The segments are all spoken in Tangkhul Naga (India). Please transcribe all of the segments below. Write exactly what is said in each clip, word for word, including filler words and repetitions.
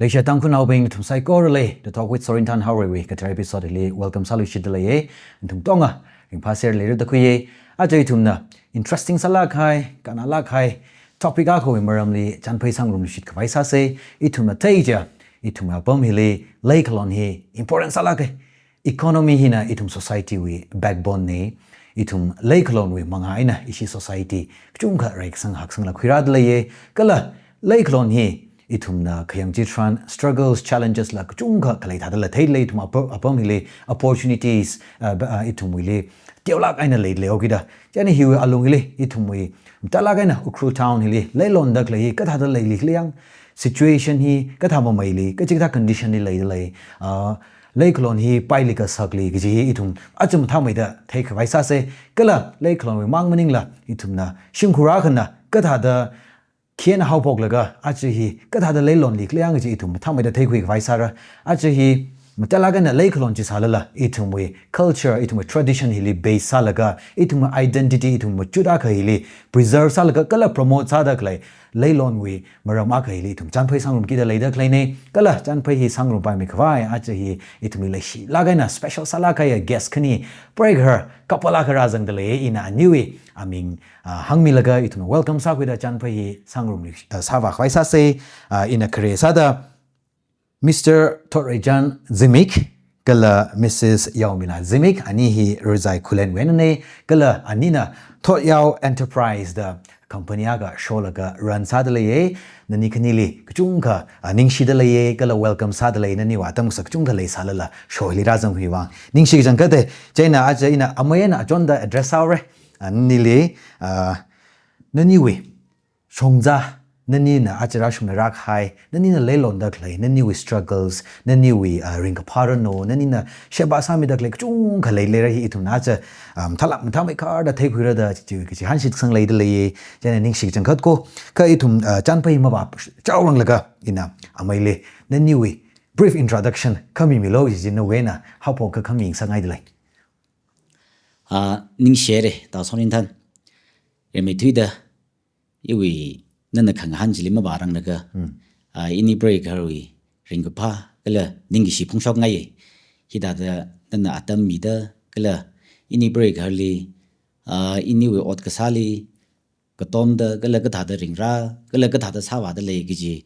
Leishiya Tangkhulnaobing nathum saikorali, The Talk with Sorinthan Haoreiwui kathara episode hili welcome sāluishitda leiye. Nathum katonga ringphāserra leira da khuiye. Aja ithumna interesting sālāk kahai, kannalāk kahai topic akhawui maramli chānphai sāngarumluishit khavai sāsa. Ithumna theicha, ithumwui apam hili leikhalon hi important sālāka. Economy hina ithum society wui backbone na. Ithum leikhalonwui mangā eina ishi society kachungkha reikasang haksangla khuirāda leiye. Kala leikhalon hi ithumna khayang chitharan struggles, challenges la kachungkha khalei thādala theilei. Ithum apa-, apam hili opportunities, uh, ba-, uh, ithumwuili teolāk eina leilei okida. Chieina hiwui alung hili ithumwui mathālāk eina Ukhrul town hili leilonda khalei hi kathāda leili khala yang, situation hi kathā mameili, kachikathā condition li leida lei, uh, leikhalon hi paili kasakli kaji hi ithum aja mathāmeida theikhavai sāsa. Kala leikhalonwui mang maningla ithumna shimkhur akhana kathāda khi eina haophoklaga aja hi kathāda leilonli khala yang kaji ithum mathāmeida theikhui khavai sāra. Aja hi mathālāk eina leikhalon chi sālala ithumwui culture, ithumwui tradition hili base sālaga, ithumwui identity, ithumwui machut akha hili preserve sālaga kala promote sāda khalei leilonwui maram akha hili ithum chānphai sāngarumkida leida khaleina. Kala chānphai hi sāngarumpai mi khavai aja hi ithumwui leishilāk eina special sālāk kahai guest khani, break her, couple akha rāzangda lei. Ina aniwui aming, ah, hāngmilaga ithumna welcome sākhuida chānphai hi sāngarumli, ah, sāvā khavai sāsa. Ah, ina khare sāda Mister Thotreichan Zimik kala Missus Yaomila Zimik, ani hi Rizai Khullenwui einana, kala anina Thotyao Enterprise da company akha sholaga run sāda leiye. Nani khanili kachungkha, ah, ningshida leiye, kala welcome sāda lei, naniwui atam kasā kachungkha leisālala show hili rāzangkhui vang. Ningshi kachangkhatta, chieina aja ina amei eina achonda address sāhaora. Ah, nanili, ah, naniwui shongza, nanina aja rāshungna rākahai, nanina leilonda khalei, naniwui struggles, naniwui, ah, ringkaphā ranu, nanina sheba sāmida khalei kachungkha leileira hi ithumna aja, um, mathālāk mathāmeikharda theikhuira da chi, chi, chi hāngshitsang leida leiye. Chieina ningshi kachangkhat ko, kha ithum, ah, chānphai mavā chaoranglaga ina ameili naniwui brief introduction khamimilu, chi chi nawui eina haophok kha khami ngasakngaida lei. Ah, ningshihaira, Da Sorinthan. Rimeithuida iwui nana khangahān chili mavāranglaga, Hmm. ah, ini break harwui ringkaphā kala ningkashi phongshokngaiye. Hithāda nana atam mida kala ini break harli, ah, iniwui ot kasāli katonda kala kathāda ringra, kala kathāda sāvāda lei kaji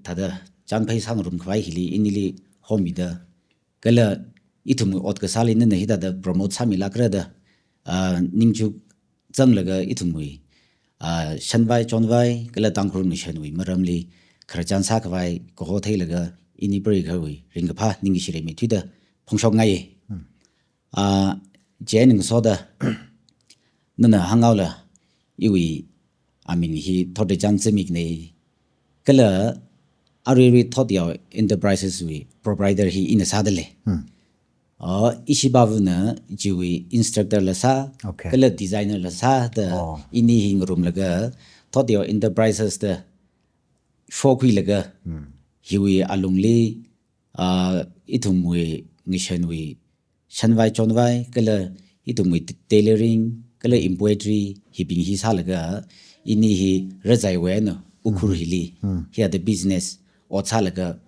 thāda chānphai sāngarum khavai hili inili homida, kala ithumwui ot kasāli nana hithāda promote sāmilākra da, ah, ningchuk zanglaga ithumwui, ah, shanvai chonvai kala Tangkhul Mission wui maramli khararchan sākhavai kaho theilaga ini break harwui ringkaphā ningkashi rimeithuida phongshokngaiye. Hmm. Ah, chieina ngasoda nana hānghaola, iwui aming hi Thotreichan Zimik na, kala aruirui Thotyao Enterprises wui proprietor hi ina sāda lei. Hmm. Oh, ishi bavuna chiwui instructor la sā, Okay. kala designer la sāda Oh. ini hi ngarumlaga Thotyao Enterprises da shokhuilaga Hmm. hiwui alungli, ah, ithumwui ngashanwui shanvai chonvai, kala ithumwui t-, tailoring, kala embroidery, hibing hi sālaga, ini hi Rizaiwui eina Ukhrul Hmm. hili, Hmm. hithāda business ot sālaga,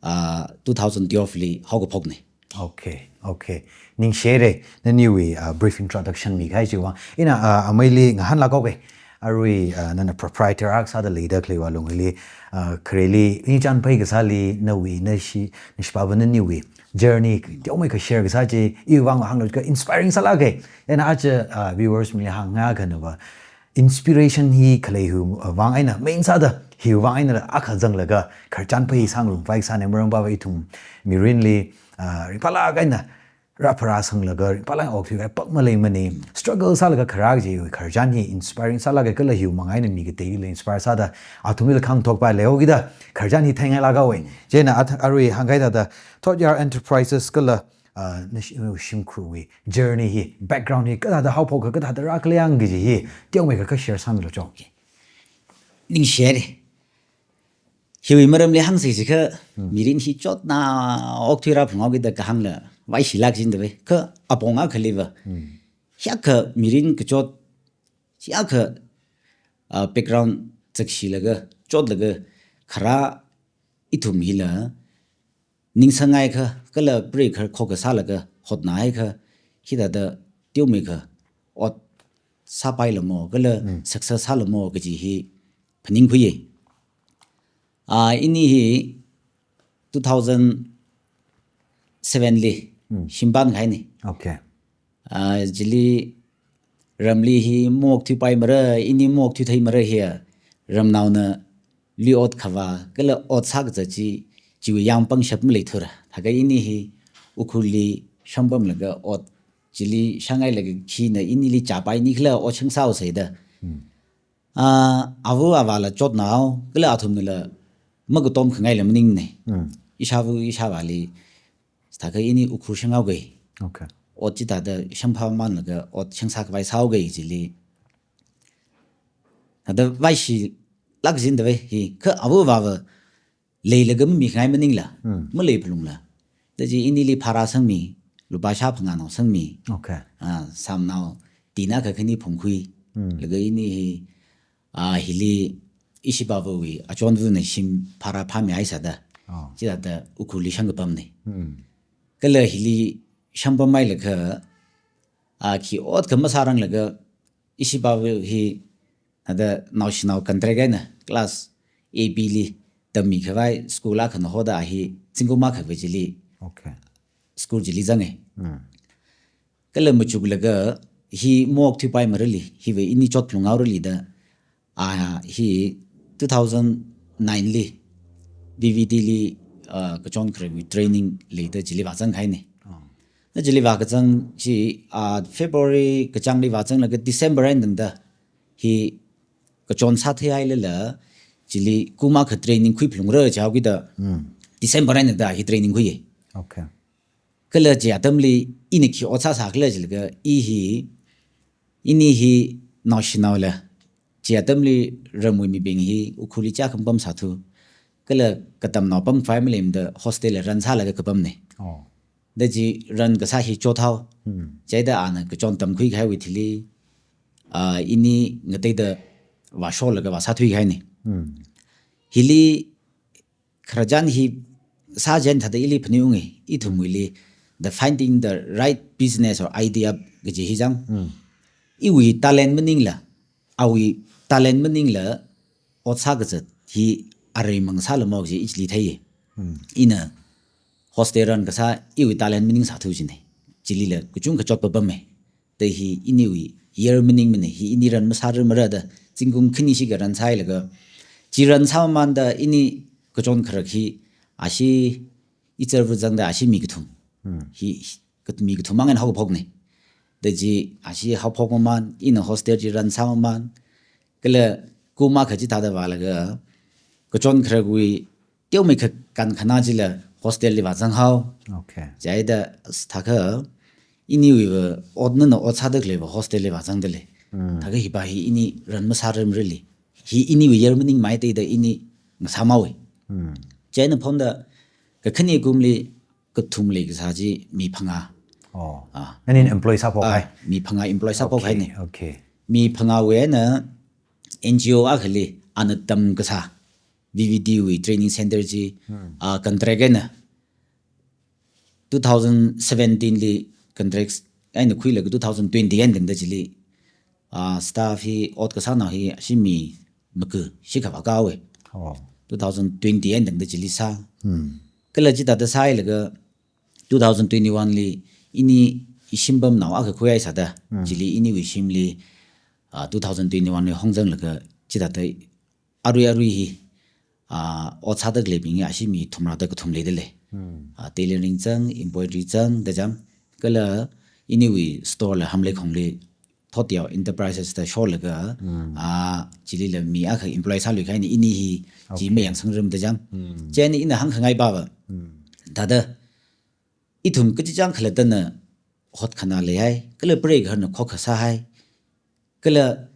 ah, two thousand twelve li haokaphokna. Okay, okay. Ningshihaira, naniwui, ah, brief introduction mikahai chiwui vang. Ina, ah, ameili ngahānlāk haoke. Arui, ah, nana proprietor akha sāda leida khaleiwui alungli, ah, khareli, ini chānphai kasāli, nawui, nashi, nashi pāva naniwui journey teomeikha share kasā chi, iwui vang hānglu kha inspiring sālāke. Ina aja, ah, viewers mili hāngngai khanava, inspiration hi khalei hiwui vang eina, main sāda hiwui vang eina akha zanglaga khararchan phei sāngarum phai sāna, maram pāva ithum mirinli, ah, ringphālāk eina rāpharā sanglaga ringphālāk eina okthui khavai pak maleimana, struggle sālaga kharā kaji khararchan hi inspiring sālāke, kala hiwui manga eina mi kateili inspire sāda athumlila khangthok phai leihaokida khararchan hi theingailāk haowe. Chieina ath-, arui hāngkahai thāda Thotyao Enterprises kala, ah, nashi-, shimkhurwui journey hi, background hi, kathāda haophok, kathāda rākhala yang kaji hi, teomeikha kha share sāmilu chao. Ningshihaira. Hiwui maramli hāngsa chiakha, Hmm. mirin hi chotna okthuira phunghaokida kahāngla vaishilāk jindave. Kha apong akhaliva, Hmm. hiyākha mirin kachot, hiyākha, ah, background zakshilaga, chotlaga, kharā ithum hila ningsanghaiakha, kala preigahar khokkha sālaga hotnahaiakha, hithāda teomeikha ot sāpailamo, kala success sālamo kaji hi phaningkhuiya. Ah, ini hi two thousand seven li shimpānkahaina. Okay. Ah, chili ramli hi maokthuipaimara, ini maokthuitheimara hiya, ramnaona lui ot khavā, kala ot sākazat chi, chiwui yāng pangshap maleithura. Thākha ini hi Ukhrulli shampamlaga ot chili shānghailaga khina inili chāpaini khala ot shangsāhaosa da. Ah, āva āvāla chotnao, kala athumnala makatom khangaila maningmana. Ishāva ishāvāli, thākha ini Ukhrul shanghaoga. Okay. Ot chithāda shamphamanlaga ot shangsākhavai sāhaoga chili. Thāda vaishilāk jindava hi, kha āva āvāva leilaga mamikhangai maningla, maleiphalungla. Da chi inili bhara sangmi, lupā shāphangānao sangmi. Okay. Ah, sāmnao, tina kakhani phungkhui. Laga ini hi, ah, hili ishi bāvawui achonvana shim bhara phāmihaisa da. Oh. Chithāda Ukhrulli shangkapamna. Kala hili shampammailaga, ah, khi ot kha masāranglaga, ishi bāva hi, thāda naoshinao contract eina class A B li tammikhavai school akhana hoda hi zingkum akha khavai chili. Okay. School chili zanga. Kala machuklaga hi maokthuipaimarali, hiva ini chotphalunghaorali da, ah, hi two thousand nine li V V D li, ah, kachon kharewui training leida chili vāzangkahaina. Oh. Da chili vākazang chi, ah, February kachāngli vāzanglaga December eina tangda hi kachon sātheihailala, chili kum akha training khuiphalungra jihaokida, December eina tangda hi training khuiya. Okay. Kala chi atamli ina khi ot sāsākhala jilaga, i hi, ini hi naoshinaola, chi atamli ramwui mibing hi Ukhrulli chākha mapamsāthu, kala katamnao pamkhavai maleimada hostel la run sālaga kapamna. Oh. Da chi run kasā hi chothao. Chieina ana kachon tamkhuikahaiwui thili, ah, ini ngateida vāsholaga vāsāthuikahaina. Hili khararchan hi sāchān thāda ili phaningunga, ithumwuili, the finding the right business or idea kaji hi chang. Iwui talent maningla, awui talent maningla, ot sākazat hi areimang sālamo kaji ichili theiya. Ina hostel run kasā iwui talent maningsāthu jina. Chilila kachungkha chotpapama. Da hi iniwui year maningmana, hi ini run masārarmara da, zingkum khani shikha run sāhailaga. Chi run sāmamanda ini kachon kharak hi, ashi ichar vāzangda ashi mi kathum. Hi, hi, kat-, mi kathum mang eina haokaphokna. Da chi ashi haophok maman, ina hostel chi run sāmaman. Kala kum akha chithāda vālaga, kachon kharakwui teomeikha kankhanā chila hostel li vāzanghao. Okay. Chieina thākha iniwuiva otnana ot sāda khaleiva hostel li vāzangda lei. Thākha hiva hi ini run masārarmarali. Hi iniwui year maningmei thāda ini ngasāmāwa. Chieina phonda kakhane kumli kathum leikasā chi mi phangā. Oh. Ah. Nani employee sāphokhai? Ah, mi phangā employee sāphokhaina. Okay, okay. Mi phangāwui eina N G O akhali ana tamkasā V V D wui training center chi, ah, contract eina two thousand seventeen li contract eina khuilaga two thousand twenty eina tangda chili, ah, staff hi ot kasānao hi ashi mi maga shikha vākahaowa. Oh. Two thousand twenty eina tangda chili sā. Kala chithāda sāhailaga two thousand twenty-one li ini ishimpamnao akha khuihaisāda, chili iniwui shimli, ah, two thousand twenty-one li hongzanglaga chithāda arui arui hi, ah, ot sāda khaleibing hi ashi mi thumrāda kathum leida lei. Ah, tailoring zang, embroidery zang, da zang. Kala iniwui store la Hamleikhongli Thotyao Enterprises da sholaga, ah, chilila mi akha employee sāluikahaina ini hi chi mayang sangram da zang. Chieina ina hāngkhangai pava. Thāda ithum kachichāng khalattana hotkhanā leihai, kala preigahar eina khokkha sāhai, kala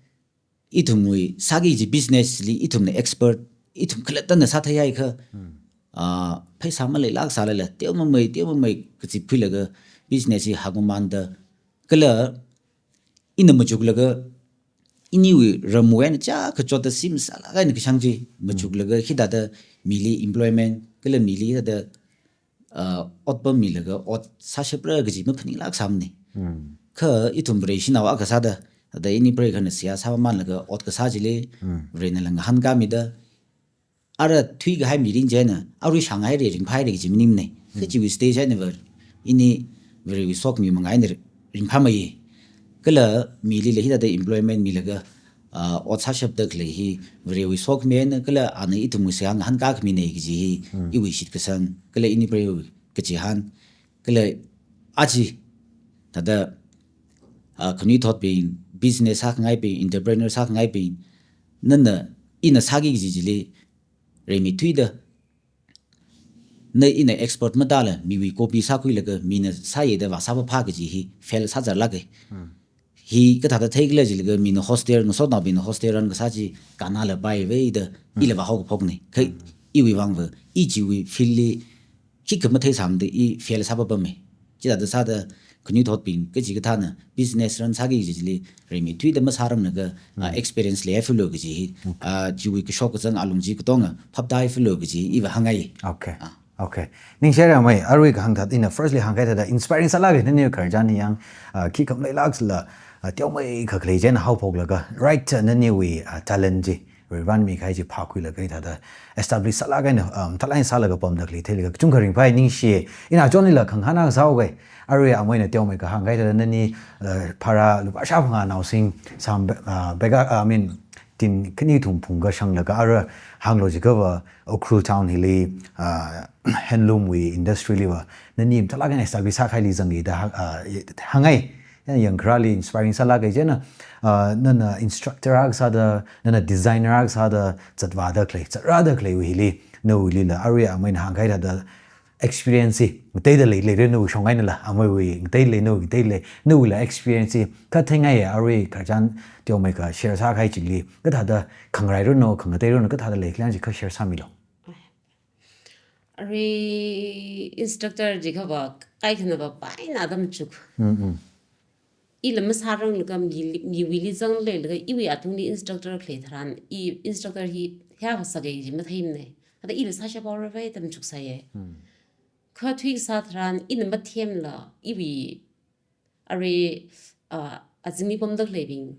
ithumwui sāki kaji business li ithumna expert, ithum khalattana sātheihaiakha, ah, pheisā maleilāksālala, teomamei, teomamei kazipkhuilaga business hi hakmamanda, kala ina machuklaga iniwui ramwui eina chiyākha chotta simsālāk eina kashang chi machuklaga hithāda mili employment, kala mili hithāda, uh, ot pammilaga ot sāshapra kaji maphaninglāk sāmana. Kha ithum Vareshinao akha sāda, thāda ini preikhana seihā sāmamānlaga ot kasā chili, Varena langahānkāmida, ara thuikahai mirin chieina, arui shānghaira, ringphāhaira kaji maningmana. Kha chiwui stage einava, ini Varewui sokhami manga eina ringphāmeiya. Kala milila hithāda employment milaga, ah, ot sāshapda khalei hi Varewui sokhami eina, kala ana ithumwui seihā ngahānkākhamina kaji hi, iwui shitkasang, kala ini preiwui kachihān, kala aja, thāda, ah, khanuithotbing, business sākhangaibing, entrepreneur sākhangaibing, nana, ina sāki kaji chili, reimikhuida, na ina expert matāla, miwui copy sākhuilaga, mina sāya da vāsāpaphā kaji hi fail sāzarlāka. Hi kathāda theikhala jilaga, mina hostel, ngasotnaobingna hostel run kasā chi, kannālapai veida, ila vāhaokaphokna. Kha iwui vangva, i chiwui field li, khikha matheisāmada i fail sāpapama. Chithāda sāda khanuithotbing kachikathāna business run sāki kaji chili reimikhuida masārarlaga, ah, experience leihaifalu kaji hi, ah, chiwui kashok kazang alung chi katonga phaptāhaifalu kaji iva hāngngai. Okay. Ah. Okay. Ningshihaira amei, arui kahāng thāda ina firstly hāngkahai thāda inspiring sālāka, nani khararchan hi yang, ah, khikha maleilākla, ah, teomeikha khalei chieina haophoklaga, right, naniwui, ah, talent chi, Varivarana mikahai chi phākhuilaga hithāda establish sālāk eina, um, thalai sālaga pamda khalei theilaga kachungkha ringphāya, ningshiya. Ina chonlila khangahān akha sāhaoga. Arui ameina teomeikha hāngkahai thāda nani, uh, phara lupā shāphangā naosing sām be-, uh, beka, uh, I mean, tin khani kathum phungkha shanglaga ara hānglu jiakhava Ukhrul town hili, uh, handloom wui industry liva nani mathālāk eina establish sākahaili zanga da hā-, uh, hāngngai. Yang, yangkharāli inspiring sālāka. Chieina, ah, nana instructor akha sāda, nana designer akha sāda, zatvāda khalei, zatrāda khaleiwui hili, nawuilila, arui ameina hāngkahai thāda experience hi ngateida lei, leira nawui shong einala, ameiwui ngateida lei, nawui ngateida lei, nawuila experience hi katheingai, arui khararchan teomeikha share sākahai chili, kathāda khangarairu no, khangateiru no, kathāda leikhala yang chi kha share sāmilu. Arui instructor jiakhava kaikhanava paina da machuk. Mm, mm. Ila masāranglaga mi, miwuili zangleilaga iwui atungli instructor khalei tharan, i instructor hi hiyākha sāki kaji matheimana. Thāda ila sāshaphaora vai da machuksāya. Mm. Kha thuikasā tharan ina mathemla iwui arui, ah, azingli pamda khaleibing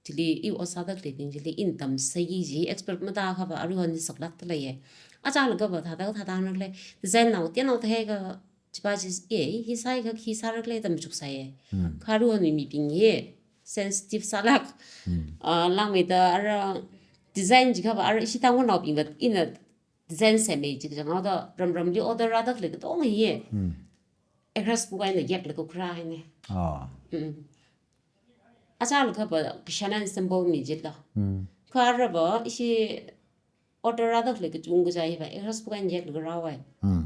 chili, i ot sāda khaleibing chili ina tamsai kaji expert matā akhava aruihon hi saklākda leiya. Achālakhava thāda, thāda hānglei, design nao, tian nao theiakha, chipa chi, eh, hi sāakha, hi sāra khala da machuksāya. Hmm. Kha aruihon mibing hi sensitive sālāk. Hmm. Ah, langmeida ara design jiakhava, ara ishi Tangkhulnaobingva ina design semmi jikajang haoda ramramli order rāda khalei katonga hi. Hmm. Address book eina yeklaga khuirāhaina. Ah. Mm. Achālakhava kashanan symbol mi jila. Hmm. Kha arava ishi order rāda khalei kachungkha hiva address book eina yeklaga rāhaowa. Hmm.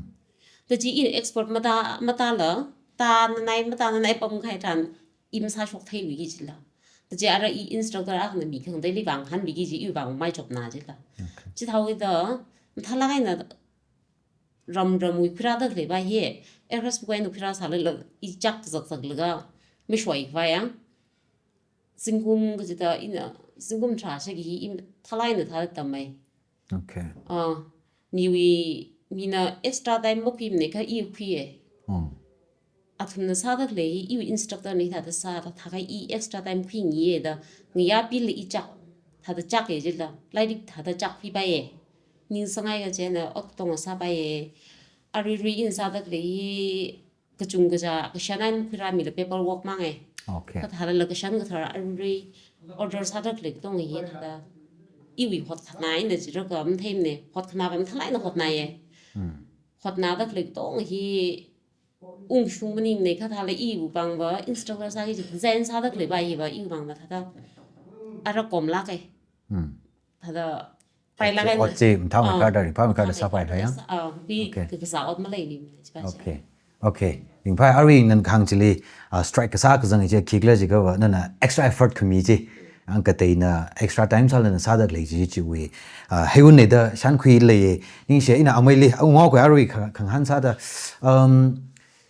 Da chi ina expert matā, matāla, tānanai, matānanai pamkahai tharan i masāshok theiluiki jila. Da chi ara i instructor akhana mi khangateili vāngahānluiki ji, iwui vāng maichopna jila. Okay. Chithāhaoda, mathālāk eina ramramwui khuirāda khaleiva hi, address book eina khuirāsālala, i chak zakzaklaga, mashoikhavai ya. Zingkum kachida ina, zingkum tharā shāki hi, i mathālāk eina thāda tammei. Okay. Ah, miwui, mina extra time makhuimana kha i khuiya. Hmm. Athumna sāda khalei hi, iwui instructor na hithāda sāda, thākha i extra time khuingayi da, ngayāpila i chak, thāda chakya jila, lairik thāda chak khuipaiya. Ningsanghaiakha chieina ot katonga sāpaiya. Aruirui ina sāda khalei hi, kachungkha, kashanan khuirāmila paperwork manga. Okay. Kha thālala kashan kathar aruirui order sāda khalei katonga hi thāda. Iwui hotkhanā eina jilaga matheimana, hotkhanāva mathālāk eina hotnāya. Hmm. Hotnāda khalei katonga hi ungshung maningmana kha thāla iwui vangva instructor sāki ji design sāda khaleiva hiva iwui vangva thāda. Ara komlāka. Hmm. Thāda pailāka. Ot chi mathāmeikharda, ah, ringphāmeikharda sāpailā ya? Ah, pi, okay, ka, kasā ot maleimana, chipa chi. Okay. Okay. Ringphāya, arui nana kahāng chili, ah, strike kasā kazang chi khikhala jiakhava, nana extra effort khami chi. Ang kateina extra time sālala sāda khalei chi chiwui, ah, heiwuina da shānkhuileiya. Ningshiya, ina ameili, unghaokhui arui kha-, khangahān sāda, um,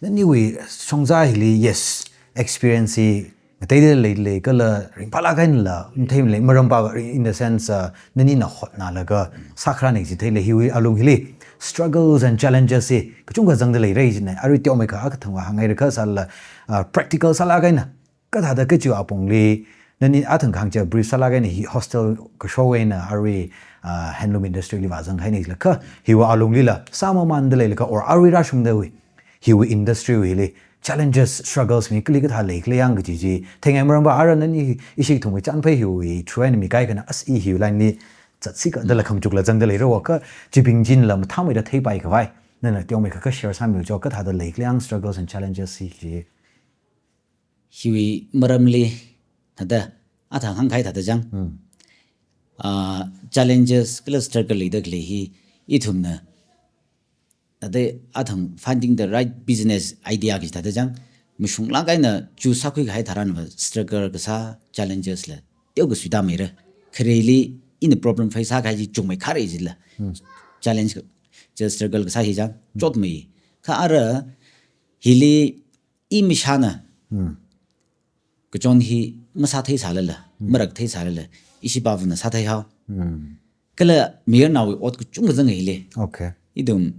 naniwui shongza hili, yes, experience hi ngateida leilei kala ringphālāk eina la matheimana, maramva in the sense, uh, nanina hotnalaga sākharāna kaji theilei, hiwui alung hili struggles and challenges hi kachungkha zangda leira jina. Arui teomeikha akha thangva hānghaira kha sālala, uh, practical sālāk eina kathāda kachiwui apongli, nani athang kahāng chiya brief sālāk eina hi hostel kashok eina arui, ah, handloom industry li vāzanghaina jilakha, hiwui alunglila sāmamānda leilakha or arui rāshungdawui hiwui industry wuili challenges, struggles mi kali kathā leikhala yang kaji chi theingai. Maramva ara nani ishi kathumwui chānphei hiwui through eina mikahai akhana as i hiwui line li zatsi kha da la khamachukla zangda leira, wa kha chibing chila mathāmeida theipai khavai nana teomeikha kha share sāmilu cho, kathāda leikhala yang struggles and challenges hi chi. Hiwui maramli thāda athang hāngkahai thāda chang. Hmm. Ah, challenges kala struggle leida khalei hi ithumna thāda athang finding the right business idea kaji thāda chang. Mashunglāk eina choose sākhui kahai tharanva struggle kasā, challenges la teokha suitāmeira. Khareli ina problem face sākahai chi chungmeikhare jila. Hmm. Challenge ka, chi struggle kasā hi chang, chotmei. Kha ara hili i mishana Hmm. kachon hi masāthei sālala, Hmm. marakthei sālala, ishi pavana sāthei hao. Hmm. Kala mayarnaowui ot kachungkha zanga hili. Okay. Ithum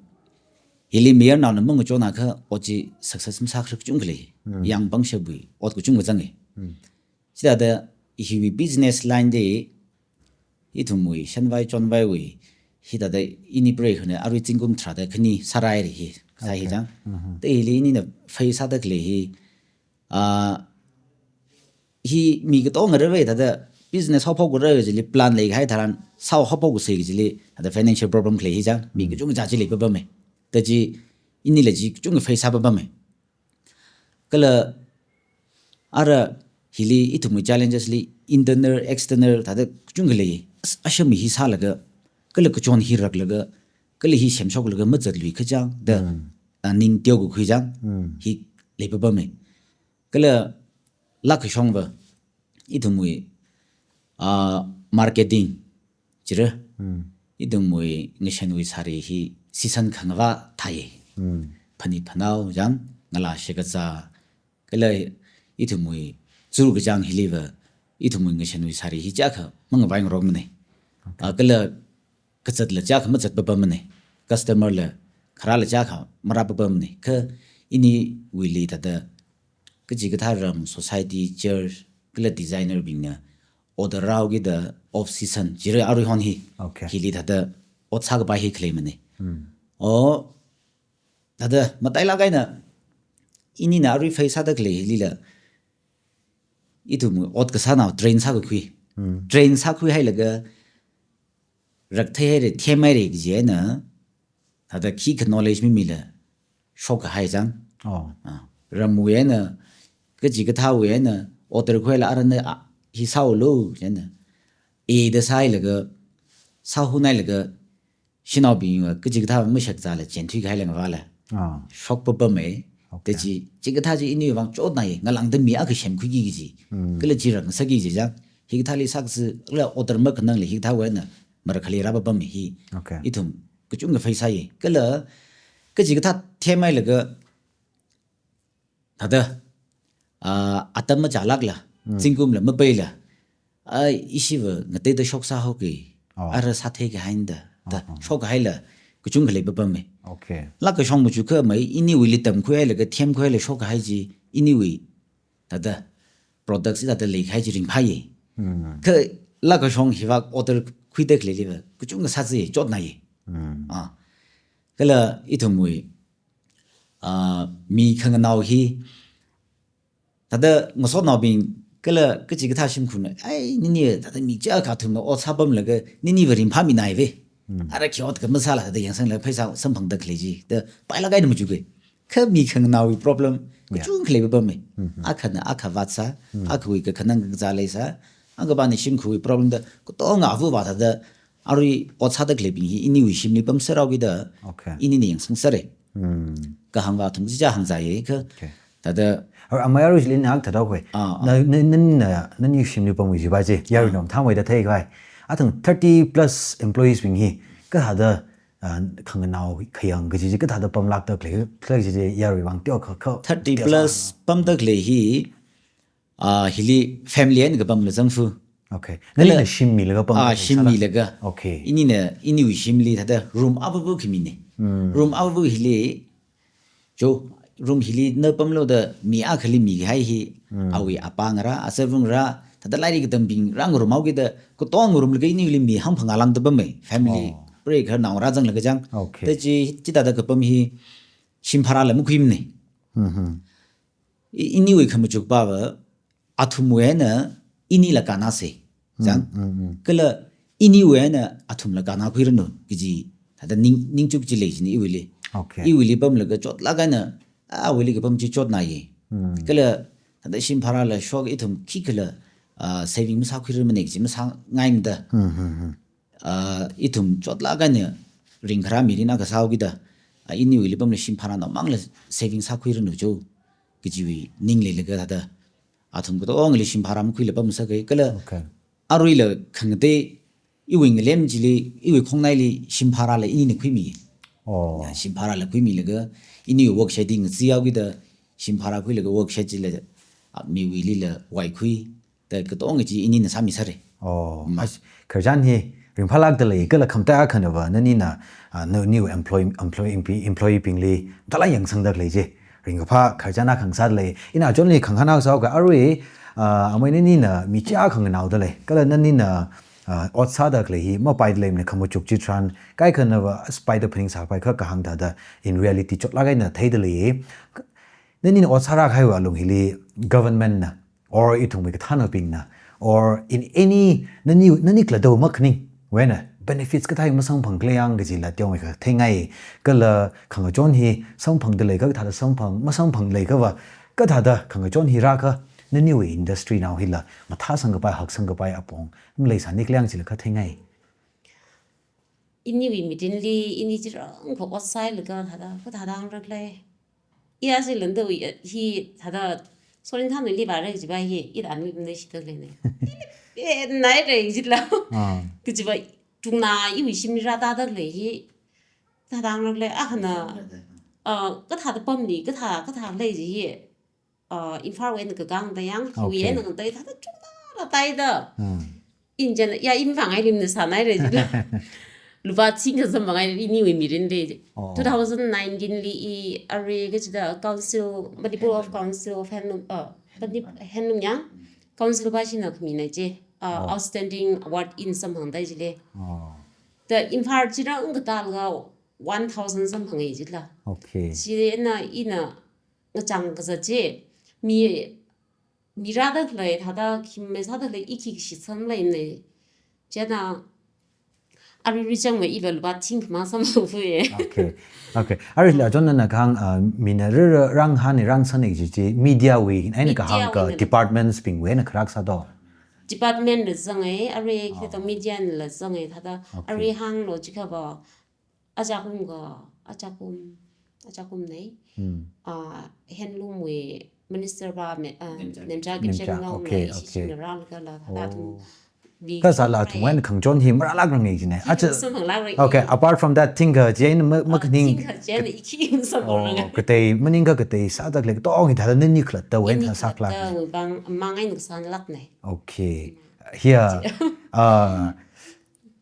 hili mayarnaona mangachonakha ot chi success masākhara kachungkha lei. Hmm. Yang pangshapwui ot kachungkha zanga. Hmm. Chithāda hiwui business line li ithumwui shanvai chonvaiwui hithāda ini preikhana arui zingkum tharāda khani sārai ri hi sā hi Okay. chang. Mhm. Te hili inina face sāda khalei hi, ah, hi mi katonga ravai thāda business haophok ravai chili plan leikahai tharan sāhaophok kasā chili thāda financial problem khalei hi chang. Mi Hmm. kachungkha chi leipapamei. Te chi inila chi kachungkha face sāpapamei. Kala ara hili ithumwui challenges li internal, external thāda kachungkha lei. As-, ashami hi sālaga, kala kachon hi raklaga, kala hi semshoklaga mazatlui kachang da, Hmm. ah, ning teokakhui chang Hmm. hi leipapamei. Kala lākashongva ithumwui, ah, marketing chira. Hmm. Ithumwui ngashanwui sari hi season khangavā thai. Hmm. Phanit phanao chang, ngalā shakazā, kala ithumwui churkachāng hiliva ithumwui ngashanwui sari hi chiyākha mangavai ngarokmana. Okay. Ah, kala kazatla chiyākha mazatpapamana. Customer la kharāla chiyākha marāpapamana. Kha iniwuili thāda kachikathā ram, society, church, kala designer bingna order rāhaokida off season, chira arui hon hi. Okay. Hili thāda ot sākapai hi khaleimana. Hmm. O, thāda matailāk eina inina arui face sāda khalei hilila ithumwui ot kasānao train sākakhui. Hmm. Train sākhuihailaga raktheihaira, themhaira kaji eina thāda khikha knowledge mimila shokkahai chang. Oh. Ah, ramwui eina, kachikathāwui eina order khuihaila arana, ah, hi sāhaolu chieina, eida sāhailaga, sāhunhailaga, shanaobingva kachikathā mashakzāla chenthuikahai langvala. Ah. Shokpapamei. Okay. Te chi, chikathā chi iniwui vang chotnai, ngalāngda mi akha semkhuiki kaji. Hmm. Kala chi rangsāki kaji chang. Hikathāli sākasi, kala order makhanangla hikathāwui eina marakkhali rāpapamei hi. Okay. Ithum kachungkha face sāi. Kala kachikathā themhailaga thāda, ah, atam machālākla, Hmm. zingkumla mapeila, ai, ishiva ngateida shok sāhaoki, Oh. ara sātheikahai da, da, Oh, oh. shokkahaila kachungkha leipapamei. Okay. Lākashong machukhamei, iniwuili tamkhuihailaga themkhuihaila shokkahai chi, iniwui thāda products thāda leikahai chi ringphāi. Hmm. Kha lākashong hiva order khuida khaleiliva kachungkha sāzi, chotnai. Hmm. Ah. Kala ithumwui, ah, mi khanganao hi thāda ngasotnaobing kala kachikathā shimkhurna, ai, nini thāda mi chiyākha athumna ot sāpamlaga niniva ringphāminaive. Hmm. Ara khi ot kha masāla thāda yangsanglaga pheisā samphangda khalei chi da pailāk eina machuke. Kha mi khanganaowui problem Yeah. kachungkha leipapamei. Hmm, hmm. Akhana akha vātsā, Hmm. akhawui kakhanang kakazā leisā, akhapana shimkhurwui problem da katonga avāva thāda arui ot sāda khaleibing hi iniwui shimli pamserhaokida Okay. inina yangsangserra. Hmm. Kahāngva athum chichā hāngzāya kha. Okay. Thāda Ar-, amai arui chili ina akha thāda khui. Ah, ah. Na, na, na, na, nani shimli pamwui chiva chi, yarui Ah. nom thāmeida theikhavai. Athang thirty plus employees bing hi, kathāda, ah, khanganao khayang kaji chi, kathāda pamlākda khalei, khalei chi chi, yarui vang teokha, kha, Thirty teokha plus sā. pamda khalei hi, Ah, hili family eina kapamla zangfu. Okay. Kala, nalina shim milaga pam ah, kathei shim sāla? Milaga. Okay. Inina, iniwui shimli thāda room avavu khami ne. Hmm. Room avavu hili, jo, room hili na pamlo da mi akhali mikahai hi, hmm, awui apa ngarā, azarvā ngarā, thāda lairik katambing rāngarumhaokida, katonga ngarumlaga iniwuili mi hangphangā lāngda pam e, family. Oh. Break khararnao ngarā zanglaga chang. Okay. Da chi, chithāda kapam hi, shim bharāla makhuimane. Hmm, hmm. I-, iniwui khamachukpava, athumwui eina inila kannāsa. Chang? Mm, mm, mm. Kala iniwui eina athumla kannākhuiranu, kaji, thāda ning, ningchuk chi lei jina iwuili. Okay. Iwuili pamlaga chotlāk eina, awuili kapam chi chotnāya. Mm. Kala, thāda shim bharāla shok ithum khikhala, ah, saving masākhuiramane kaji masāngaimada. Mm, mm, mm. Ah, ithum chotlāk eina ringkharā mirin akha sāhaokida, ah, iniwuili pamla shim bharānao mangla saving sākhuiranu jo, kajiwui ning leilaga thāda, athum katongali shim bharā makhuila pamsāka, kala, okay, aruila khangatei iwui ngalem chili, iwui khongnaili shim bharāla inina khuimi. Oh. Ya, shim bharāla khuimilaga, iniwui work shed hi ngachihaokida, shim bharā khuilaga work shed chila, ah, miwuilila vaikhui, da katonga chi inina sāmisāra. Oh, mm. As, khararchan hi ringphālākda lei, kala khamataiya khanava, nanina, ah, na, naniwui employee, employee, employee bingli, tala yangsangda khalei chi. Ringkaphā khararchan akha ngasāda lei. Ina achonli khangahān akha sāhaoka arui, ah, amei nanina mi chiyākha nganaoda lei. Kala nanina, ah, ot sāda khalei hi mapaida leimane khamachuk chitharan, kaikhanava as paida phaningsāpai kha kahāng thāda, in reality chotlāk eina theida lei. Nanina ot sārākahaiwui alung hili government na, or ithumwui kathānabingna, or in any, nani, nani khalattawui makhaningwui eina benefits kathā masamphangkhala yang kajila teomeikha theingai, kala khangachon hi samphangda lei kha kathāda samphang, masamphang lei khava, kathāda khangachon hi rākha, naniwui industry nao hila mathāsangkapai, haksangkapai apong maleisānikhala yang chila kha theingai. Iniwui mirinli, ini chirang kho ot sāhailaga thāda, kathāda hāngrakhala. Iya si landa ui, eh, hi thāda, sorin thanui li vāra jiva hi, ida anui mne shita lene. Eh, nai re jila. Ah. Kajiva, chungna iwui shimli rātāda lei hi, thāda hāngrakhala, akhana, ah, kathāda pamli, kathā, kathā lei ji hi, ah, Imphal wui eina kakāngda yang, hiwui eina ngatei thāda chungna rātāda. Hmm. Injan, ya, in vāngai limna sānai re jila. Lupā thingkha samphanghaira iniwui mirinli. Oh. Two thousand nineteen li i arui kachida Council, Manipur of Council of Handloom, uh, Manip-, Handloom yang, Council pāshina khamina chi, uh, oh, outstanding award in samphangda jile. Oh. Da Imphal chirang katālaga one thousand samphanga jila. Okay. Chieina ina ngachang kazat chi, mi mi rāda khalei, thāda khimei sāda khalei, i khi shitsangleimane. Chieina, arui richangmei iva lupā thingkha mang samphangfue. Okay. Okay. Arui la chonna kahāng, ah, mina rara rāngahān rāngasakne kaji chi, media wui eina kahāng ka, media wui eina, departments bingwui eina kharā sādo. Department la zanga, arui, oh, khito media la zanga, thāda, okay, arui hānglo jikhava, ajakum ka, ajakum, ajakum nei. Hmm. Ah, handloom wui minister va me, ah, Nemcha. Nemcha Kipgen Nemcha, ngao okay, nei, okay. Ishi shimna rālaga la, thāda athum, oh, vi kasāla athum eina khangachon hi marālākranga jine. Aja, samphang lākra. Okay, apart from that, thingkha chieina ma, ah, makhaning. Thingkha chieina i khi samphang lākra. Oh, katei, maningkha katei sāda khalei katonga hi thāda nani khalattawui eina, nani sāklāk. Khalattawui vang, mang eina sānlākne. Okay. Hiya, ah,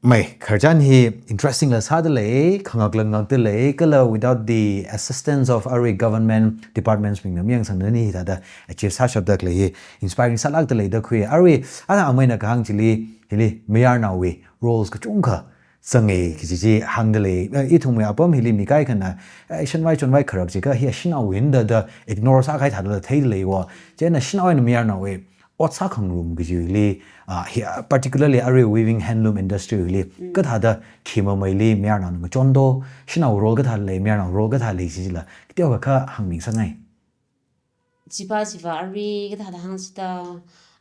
mei, khararchan hi interesting la sāda lei, khangakla ngakda lei, kala without the assistance of arui government departments bingna mayangsangna nani thāda achieve sāshapda khalei hi inspiring sālākda lei da khui. Arui, ana ameina kahāng chili, hili mayarnaowui roles kachungkha zanga kaji chi hāngda lei. Eh, ithumwui apam hili mi kaikhana, eh, shanvai chonvai kharak jiakha hi shanao wui eina da ignore sākahai thāda theida leiwo. Chieina shanao eina mayarnaowui ot sākhangarum kajili, ah, hi, ah, particularly arui weaving handloom industry li, mm, kathāda khi mameili mayarnaona ngachon do, shanao role kathā lei, mayarnao role kathā lei jila, kateokha hāngmi sāngai. Chiva, chiva, arui kathāda hāngsita,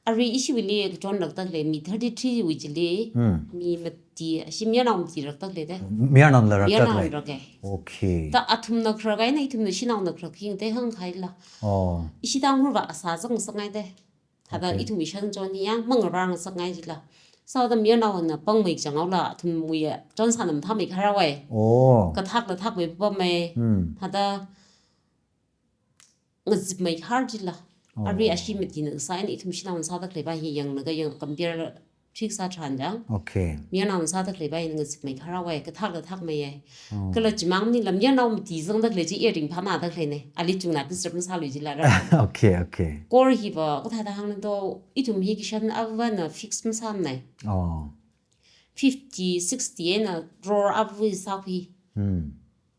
arui ishiwuili kachonlākda khalei mi thirty-three wui chili, mm, mi mati, ashi mayarnao mati lākda khalei de. Mayarnaola lākda khalei. Mayarnaola lāka. Okay. Da athumna kharak eina ithumna shanaona kharak hi ngatei hāngkhaila. Oh. Ishi Tangkhulva asā zangsakngai de. Thāda, okay, ithum ishan chon hi yang mangarāngasakngai jila. Sāda mayarnaona pangmei changhaola, athumwui chonsāna mathāmeikharāwai. Oh. Kathakla thakmei pamei. Hmm. Thāda ngazipmeikahar jila. Oh. Arui ashi matina sign ithum shanaona sāda khalei pa hi yanglaga yang compare trik sā tharan jang. Okay. Mayarnaona sāda khalei pa hi ngazikmei kharāwai, kathak kathakmei yai. Oh. Kala chimang maningla mayarnao mati zangda khalei chi earring phānāda khaleina. Ali chungna disturb masālui jila ra. Okay, okay. Kor hi pa, kathāda hāngna to, ithum hi kashan avāna fix masāmana. Oh. Fifty, sixty eina crore avā sākhui. Hmm.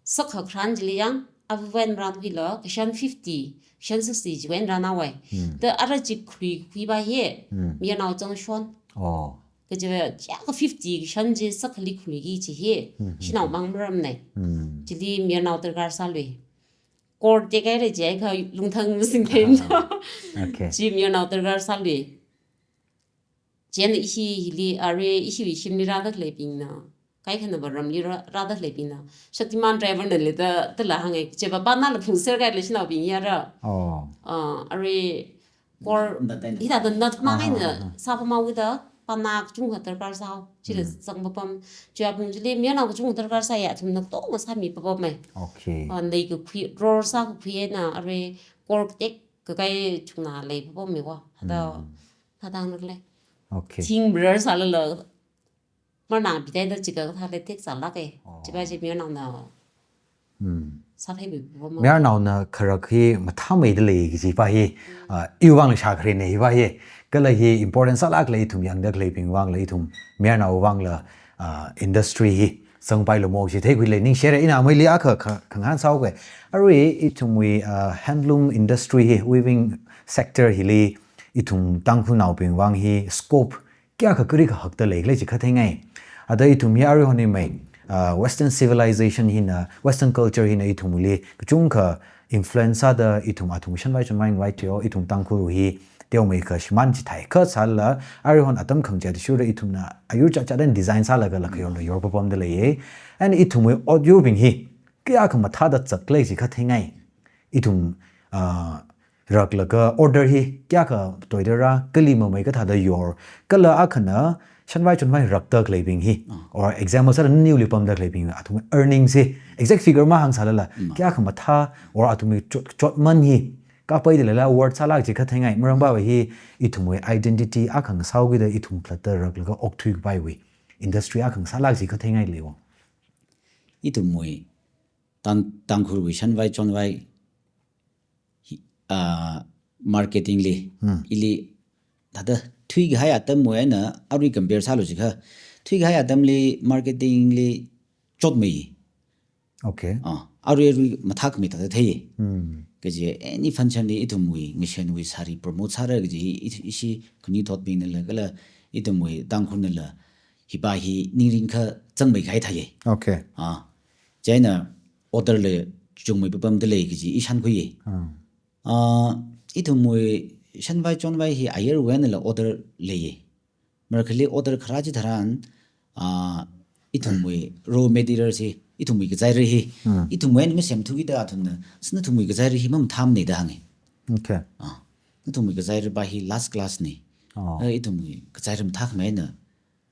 Sakha kharan chili yang, avāwui eina rānkhuilaga, kashan fifty, kashan sixty chiwui eina rānāwai. Hmm. Da ara chi khuikhui pa hi, Hmm. mayarnao chang shon. Oh. Kajiva, chiyākha fifty kashan chi sakhali khuiki chi hi, Hmm, hmm, shanao hmm. mang maramna. Hmm. Chili mayarnao darkar sālui. Kor tekhaira jiakha lungthang masingthei. Ah, okay. Chi mayarnao darkar sālui. Chieina ishi hili, arui ishiwui shimli rāda khaleibingna, kaikhana va ramli rā, rāda khaleibingna, Shaktiman driver nali da, dala hānga, chiva pa nala phungser kahaila shanaobing yara. Oh. Ah, arui kor, Nat, nat, nat. hithāda nat Ah, mangaina, ah, ah. sāpamhaoda, pa na kachungkha darkar sāhao, chila Hmm. zangpapam, chiya pung chili, mayarnao kachungkha darkar sāya, athumna katonga sāmipapamma. Okay. Ah, leikakhui, crore sākakhui eina, arui kor tek, kakai chungna leipapamma wa. Hada, Hmm. hāngda khalei. Okay. Thing blur sālala. Mayarnao bidai da chika kathā le tek sālāka. Oh. Chipa chi mayarnaona. Hmm. Sātheimeipapam. Mayarnaona kharak hi mathāmeida lei kaji pa hi, ah, iwui vangla shākhareina hi pa hi. Kala hi important sālāk lei ithum yangda khaleibing vangla ithum mayarnao vangla, ah, industry hi zangpailamo chi theikhui lei ningshire. Ina meili akha kha-, khangahān sāuka. Arui ithumwui, ah, handloom industry hi, weaving sector hili ithum Tangkhulnaobing vang hi scope kayākha kari kahakda lei khala chi khatheingai. Ada ithum hi arui hon hi mei, ah, Western civilization hina, Western culture hina ithumli kachungkha influence sāda ithum athum shanvai chonvai ngai teo, ithum Tangkhul hi teomeikha shimān chithāi kha sālala, arui hon atam khangachei athishurda ithumna ayur chatchat eina design sālaga lakha yorna yorpapamda leiya. And ithumwui ot yurbing hi kayākha mathāda zat khala chi khatheingai. Ithum, ah, raklaga order hi kayākha toida rā, kali mamei kathāda yor, kala akhana shanvai chonvai rakda khaleibing hi, Ah. or example sāda naniwuili pamda khaleibing, athum earnings hi, exact figure mahāng sālala, Mm. kayākha mathā, or athumwui chot, chotman hi, kapai dalala worth sālāk chi khatheingai, maram pa va hi ithumwui identity akha ngasāhaokida ithum khalatta raklaga okthui kapaiwui industry akha ngasālāk chi khatheingai leiwo. Ithumwui Tang-, Tangkhulwui shanvai chonvai hi, ah, marketing li, Hmm. ili, thāda thuikahai atamwui eina arui compare sālu jiakha, thuikahai atamli marketing li chotmei. Okay. Ah, arui arui mathākhamei thāda thei. Hmm. Kaji any function li ithumwui, ngashanwui sari promote sāra kaji hi, i-, ishi khanuithotbingnala, kala ithumwui Tangkhulnala, hi pa hi ningring kha zangmeikahai thāya. Okay. Ah, chieina order la chungmeipapamda lei kaji i shānkhuiya. Hmm. Ah, ithumwui shanvai chonvai hi ayarwui einala order leiya. Marakhali order kharā chitharan, ah, ithumwui raw material hi, ithumwui kazaira hi, Hmm. ithumwui eina masemthukida athumna, sina ithumwui kazaira hi mamathāmana da hānga. Okay. Ah, ithumwui kazaira pa hi last class na. Oh. Eh, ithumwui kazaira mathākhamei eina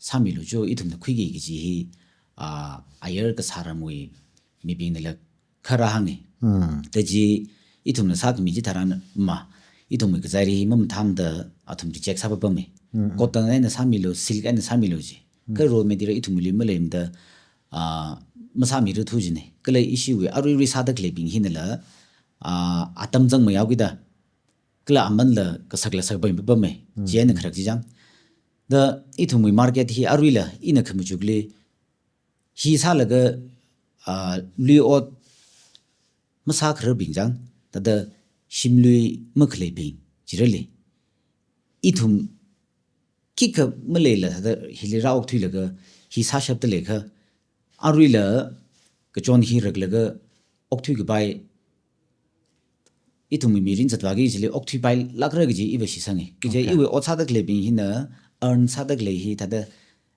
sāmilu jo, ithumna khuiki kaji hi, ah, ayar kasā ramwui mibingnala kharā hānga. Hmm. Tachi ithumna sākhami chitharan ma, ithumwui kazaira hi mamathāmada athum reject sāpapama. Hmm. Cotton eina sāmilu, silk eina sāmilu ji. Hmm. Kha raw material ithumwuili maleimada, ah, masāmirarthu jina. Kala ishiwui aruirui sāda khaleibing hinala, ah, atam zangmeihaokida, kala amanla kasakla sakpaipapama. Hmm. Chieina kharak chi chang. Da ithumwui market hi aruila ina khamachukli hi sālaga, ah, lui ot masākhararbing chang, thāda shimlui makhaleibing jirali. Ithum khikha maleila thāda hili rāokthuilaga hi sāshapda leikha, aruila kachon hi raklaga okthui kapai, ithumwui mirin zatvāki chili okthuipailākra kaji iva shitsanga. Kaje Okay. iwui ot sāda khaleibing hina earn sāda khalei hi thāda,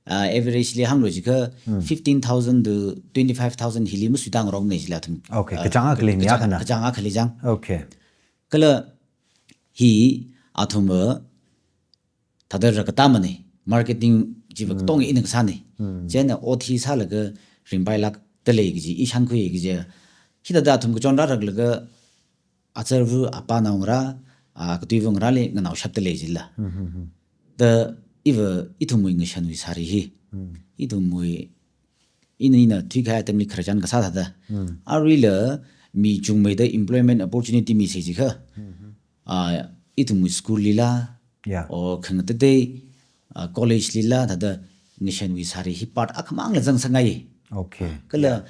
ah, average li hānglu jiakha Hmm. fifteen thousand to twenty-five thousand hili masuitārokna jila athum. Okay, Ah, kachāng akhali mi kachāng, akhana. kachāng akhali chang. Okay. Kala hi athumva thāda rākatā mana, marketing chiva Hmm. katonga ina kasāna. Hmm. Chieina ot hi sālaga ringpailākda lei kaji i shānkhui kaje. Hithāda athum kachon rāraklaga azarva apanao ngarā, ah, katuivang rāli nganaoshapda lei jila. Hmm, hmm, hmm. Da iva ithumwui ngashanwui sari hi. Hmm. Ithumwui ina ina thuikahai atamli khararchan kasā thāda. Hmm. Aruila mi chungmeida employment opportunity misai jikha. Hmm, hmm. Ah, ithumwui school lila, Yeah. or khangatei, ah, college lila, thāda ngashanwui sari hi part akhamangla zangsāngai. Okay. Kala, Yeah.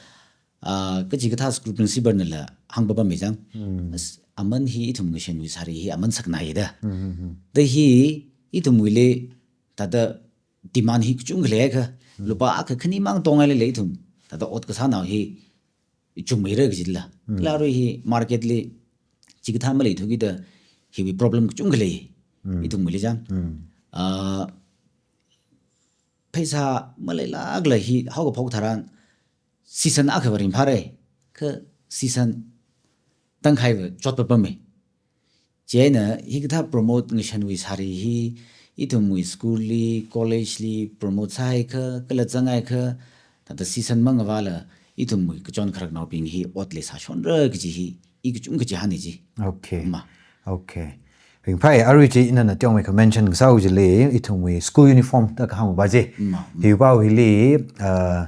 ah, kachikathā school principal nala hāngpapam mi chang. Hmm. As-, aman hi ithum ngashanwui sari hi aman saknai da. Hmm, hmm, hmm. Da hi ithumwuili thāda demand hi kachungkha leikha, Hmm. lupā akha khanimang tongngailala ithum thāda ot kasānao hi chungmeira kajila. Hmm. Kala arui hi market li chikathā maleithukida hiwui problem kachungkha lei. Hmm. Ithumwuili chang. Hmm. Ah, pheisā maleilākla hi haokaphok tharan season akhava ringphāra. Kha season tangkhaiva chotpapam mi. Chieina hikathā promote ngashanwui sari hi ithumwui school li, college li promote sāhaikha, kala zanghaikha, thāda season mangavāla ithumwui kachon kharaknaobing hi ot leisāshonra kaji hi i kachungkha chihāna ji. Okay. Ma. Okay. Ringphai, arui chi ina nateomei kha mention kasā chili, ithumwui school uniform da kahāng ba ji. Ma, ma. Hiwui pao hili, ah,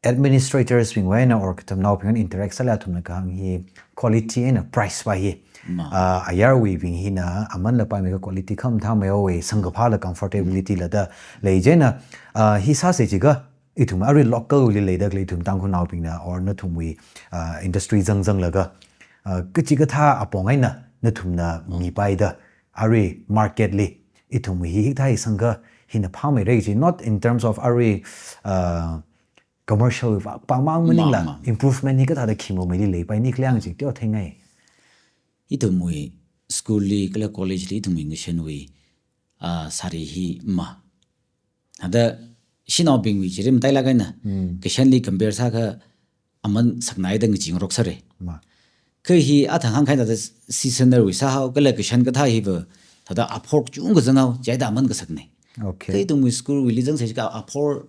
administrators bingwui eina or katamnaobing eina interact sālala athumna kahāng hi quality eina price va hi. Ma. Ah, ayarwui bing hina amanla paimeikha quality khamathā meihaowa, sangkaphāla comfortability la da lei jina, ah, hi sāsa jikha ithum arui local wuili leida khalei ithum Tangkhulnaobingna or nathumwui, ah, industry zangzanglaga, ah, kachikathā apong eina nathumna mipaida arui market li ithum hi hikathā hi sangkha hina phāmeira ji, not in terms of arui, ah, commercial va pamang maningla, Ma, ma. improvement hi kathāda khi mameili leipai ni khalang jing teo theingai. Ithumwui school li kala college li ithumwui ngashanwui, ah, sari hi ma. Thāda shanaobingwui chili matailāk eina, Hmm. kashanli compare sākha aman saknai da ngacheengarok sāra. Ma. Kha hi athang hāngkahai thāda seasonal wui sāhao, kala kashan kathā hiva thāda aphor kachungkha zanghao, chieina aman kasakna. Okay. Kha ithumwui school wuili zangsai jikha aphor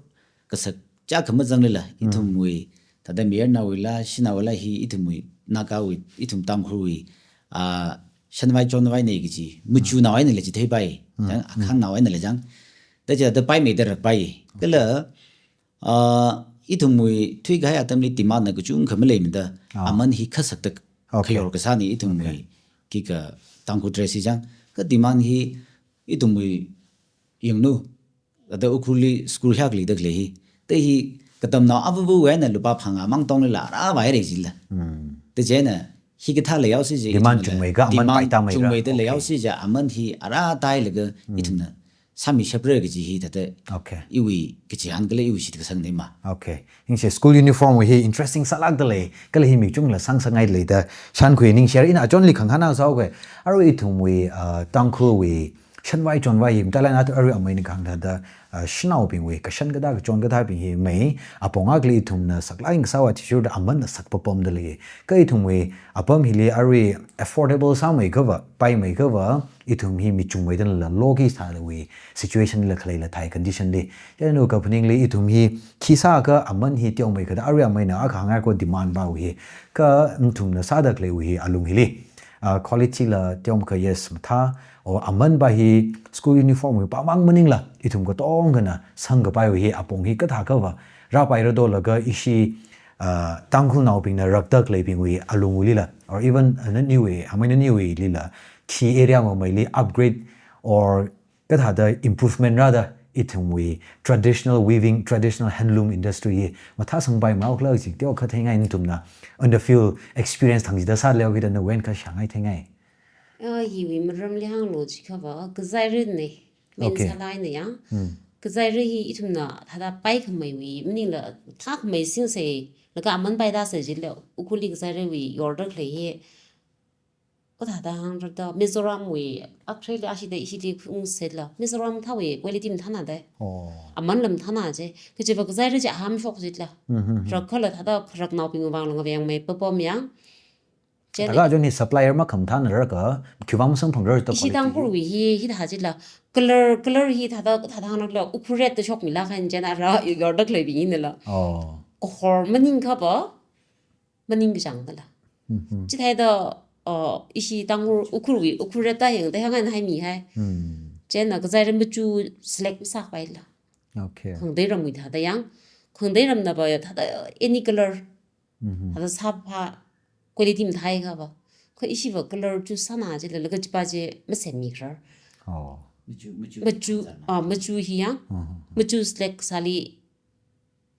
kasak chakha mazanglala, Hmm. ithumwui, thāda mayarnaowuila, shanaowuila hi ithumwui, Nagawui, ithum Tangkhulwui, ah, shanvai chonvaina kaji, machunao einala chitheipai, Hmm. chang, Hmm. akhangnao einala chang. Da chithāda paimeida rakpai. Kala, ah, ithumwui thuikahai atamli demand na kachungkha maleimada, Ah. aman hi khasakda Okay. khayor kasāna ithumwui Okay. kika Tangkhul dress hi chang. Kha demand hi ithumwui yanglu, thāda Ukhrulli school hiyākha leida khalei hi. Da hi katamnao avāvawui eina lupā phangā mang tonglala rāvaira jila. Hmm. Da chieina hikathā leihaosa ji Demand ithumla chungmeikha, aman demand paitā meira. chungmeida Okay. leihaosa ji aman hi arā tailaga Hmm. ithumna sāmishapra kaji hi thāda Okay. iwui kachihān kala iwui shitkasangne ma. Okay. Ningshi school uniform wui hi interesting sālākda lei, kala hi mikachungla sangsāngai leida shānkhui ningshi. Ina achonli khangahān sāhaoga, arui ithumwui, ah, Tangkhulwui shanvai chonvai hi matailāk eina arui ameina kahāng thāda, ah, shanaobingwui kashan kathā kachon kathābing hi mei, apong akhali ithumna saklāk eina kasāva athishurda amanna sakpapamda lei. Kha ithumwui apam hili arui affordable sāmeikhava, paimeikhava, ithum hi michungmeidanala loki sālawui situation la khaleila thai condition li. Chieina kaphaningli ithum hi khi sākha aman hi teomeikhada arui ameina akha hāngngaiko demand va hi. Kha nathumna sāda khaleiwui hi alung hili, ah, quality la teomeikha yes mathā, or aman va hi school uniform wui pamang maningla, ithum katongkhana sangkapaiwui hi apong hi kathākhava rāpaira dolaga ishi, ah, Tangkhulnaobingna rakda khaleibingwui alungwuilila, or even, ah, naniwui, amei naniwuilila, khi area mameili upgrade or kathāda improvement rāda ithumwui traditional weaving, traditional handloom industry hi mathāsangpai maokhala jing teokha theingai nathumna on the field experience thang jida sāleo kida nawui eina kha shāngai theingai. Ah, hiwui maramli hānglu jikhava, kazairana, main Okay. sālaina ya. Hmm. Kazaira hi ithumna thāda paikhameiwui maningla, thākhamei singsai, laga aman paida sāi jila, Ukhrulli kazairawui yorda khalei hi. Kathāda hāngrada, Mizoramwui, actually ashida ishili khungsetla, Mizoram thāwui quality mathāna da. Oh. Amanla mathāna ji, kajiva kazaira ji ahāmshok jila. Hmm, hmm, hmm. Rakkhala thāda kharaknaobingwui vangla ngaveng meipapam ya. Chieina Thākha achon hi supplier makhamathāna rākha, khiwui vang masamphangrar da ishi quality hi. Tangkhulwui hi, hithā jila. Color, color hi thāda, thāda hānglakla, Ukhrul red da shokmilākha chieina rā, yorda khaleibing einala. Oh. Kahor maningkhava, maningkachāng dala. Mhm. Chithāda, uh, ishi Tangkhul Ukhrulwui, Ukhrul rate da yangda hāngngai haimi hai. Chieina kazaira machu select masāpaila. Okay. Khangatei ramwui thāda yang, khangatei ramnava ya thāda any color, thāda sāpha quality mathāi kava. Kha ishiva color choose sāna jilala kachipa chi masenmi kharar. Oh. Machu, machu, ah, machu hi yang, machu select sāli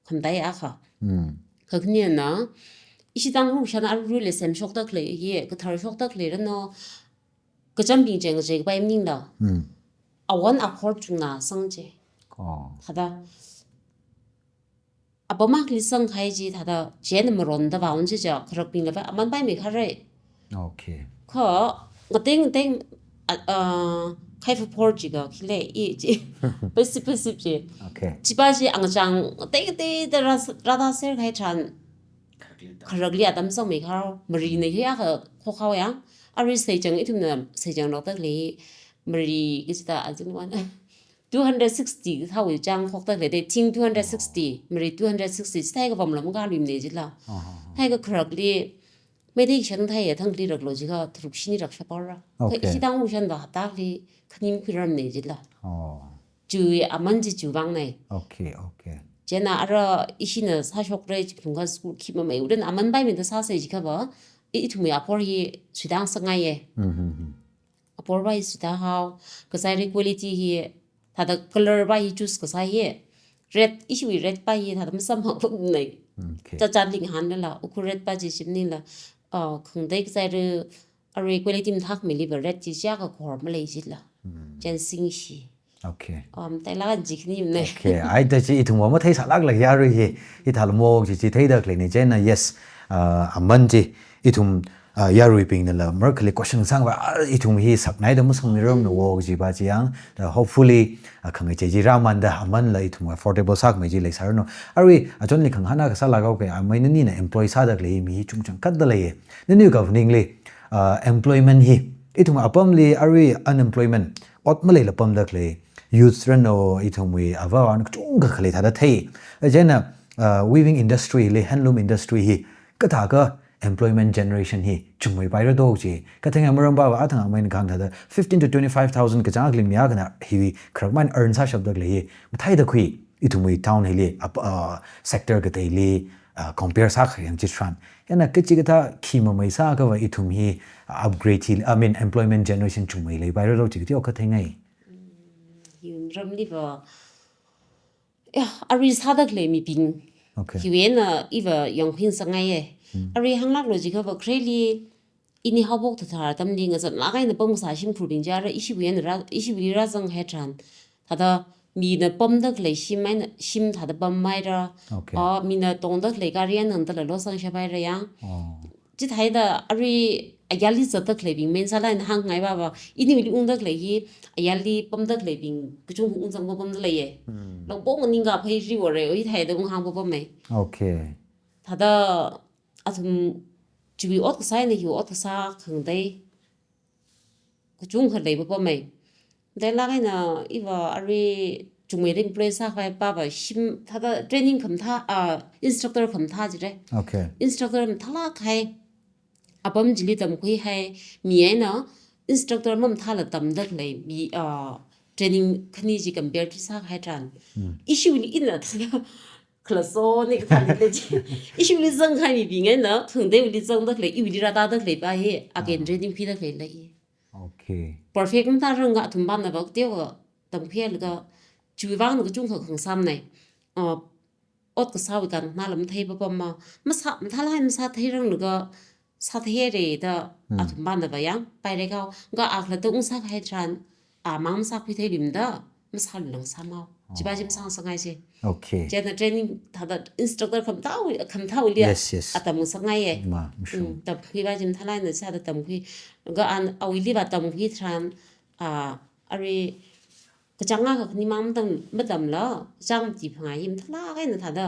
khangatei akha. Kha khaniana, ishi Tangkhul shana aruirui semshokda khalei hi, kathar shokda khalei rano, kachambing cheng cheng pai maningla. Awan akhor chungna sangche. Oh. Thāda. Apam akhali sangkahai chi thāda chieina maronda vaon chi cha kharakbingla pai aman paimi kharai. Okay. Kha ngateng ngateng, ah, ah, khai for chi ka khile i chi. Passive, passive chi. Okay. Chipa chi angachang ngateng ngateng da ra, rāda serkahai tharan kharakli atam sangmi khao, marina hi akha khokhao yang. Arui seichang ithumna seichang lokda khalei mari kachida azin wan. Two hundred sixty thāwui chang khokda khalei, thing two hundred sixty, mari two hundred sixty, thāi kapam lam kaluimana jila. Thāi kakharakli, Meitei shan thāi ya thangli raklo jiakha, tharuk shini rakshapara. Kha Okay. ishi Tangkhul shanva haptakhali khani makhuiramana jila. Oh. Chiwui aman chi chiwui vangnai. Okay, okay. Chieina ara ishina sāshokra chi phungka school khi mamai udan aman paimida sāsai jiakhava, i, ithumwui akhor hi suitang sangaiye. Akhor va hi suitahao, kazaira quality hi, thāda color va hi choose kasā hi, red, ishiwui red va hi, thāda masamhao nai. Okay. Cha cha ling hanlala, Ukhrul red va chi shim nila, ah, khangatei kazaira, arui quality mathākhamiliva red chi chiakha khor malei jila. Chieina singshi. Okay. Um, thālala chi khani maningmana. Okay, ai ta chi ithumva matheisālakla yarui hi, ithāla mo chi chi theida khaleina chieina, yes, ah, aman chi, ithum, ah, yaruibingnala, markhali question sangva, ah, ithum hi saknaida masangmiramna wo chi va chi yang, ah, hopefully, ah, khangachei chi rāmanda, amanla ithum affordable sākhamei chi leisāranu. Arui, achonli khangahāna kasāla kau ke, amei nanina employ sāda khalei mi hi chungchang katda leiye. Naniwui kaphaningli, ah, employment hi, ithum apamli arui unemployment, ot maleila pamda khalei, youth rano ithumwui avāva̱ kachungkha khalei thāda thei. Chieina, ah, weaving industry le handloom industry hi, kathākha employment generation hi chungmeipaira do chi. Kathānga maram va athang amei kahāng thāda fifteen to twenty-five thousand kachang akhali mi akhana hiwui kharakmana earn sāshapda khalei hi, matheida khui, ithumwui town hili, ap-, ah, sector kateili, ah, compare sākha yang chitharan. Chieina kachikathā khi mamei sākhava ithum hi, ah, upgrade hi, I mean, employment generation chungmei leipaira do chi kateokha theingai. Hiwui ramliva, ya, arui sāda khalei mibing. Okay. Hiwui eina iva yangkhuingasakngaiye. Arui hānglaklo jiakhava khareli, ini haophok thāthā atamli ngazanlak eina pamkasā shimkhurbing chi ara ishiwui eina rā, ishiwuili rāzanghai tharan. Thāda mina pamda khalei shim eina, shim thāda pammeira. Okay. Ah, mina tongda khalei gari eina nangdala losangshapaira yang. Oh. Chithāda arui ayarli zatda khaleibing main sālāk eina hāngngai vava. Iniwuili ungda khalei hi ayarli pamda khaleibing kachungkha ungzang papamda leiye. Laopong ningkaphā ri vāre, oi thāda unghāng papamei. Okay. Thāda athum chiwui ot kasā eina hiwui ot kasā khangatei kachungkha lei papamei. Thālāk eina iva arui chungmeida employ sākhavai pava shim thāda training khamathā, ah, instructor khamathā jire. Okay. Instructor mathālākhai, apam chili tamkhuihai mi eina instructor mamathāla tamda khalei mi, ah, training khani chi compare chi sākahai tharan. Ishiwuili ina thāda khala so ni kathāli le chi. Ishiwuili zangkahai mibing eina khangateiwuili zangda khalei, iwuili rātāda khalei va hi again training khuida khalei lei. Okay. Perfect mathāranga athum pamna va teokha tamkhuilaga chiwui vangna kachungkha khangasāmnei. Ah, ot kasāwui kanna lam thei papamma. Masā, mathālāk eina masātheiranglaga sātheire da athum pamna va yang paire kao. Kha akhalatta ungsākahai tharan, amang masākhui theilimda masālung sāmao. Chiva chi masāngasakngai chi. Okay. Chieina training thāda instructor khamathāwui, khamathāwuili Yes, yes. atam ngasakngaiye. Ma, mashung. Mm, tamkhuiva chi mathālāk eina sāda tamkhui. Kha an awuiliva tamkhui tharan, ah, arui kachāng akha khani mang matam, matamla, kachāng mati phangā hi mathālāk eina thāda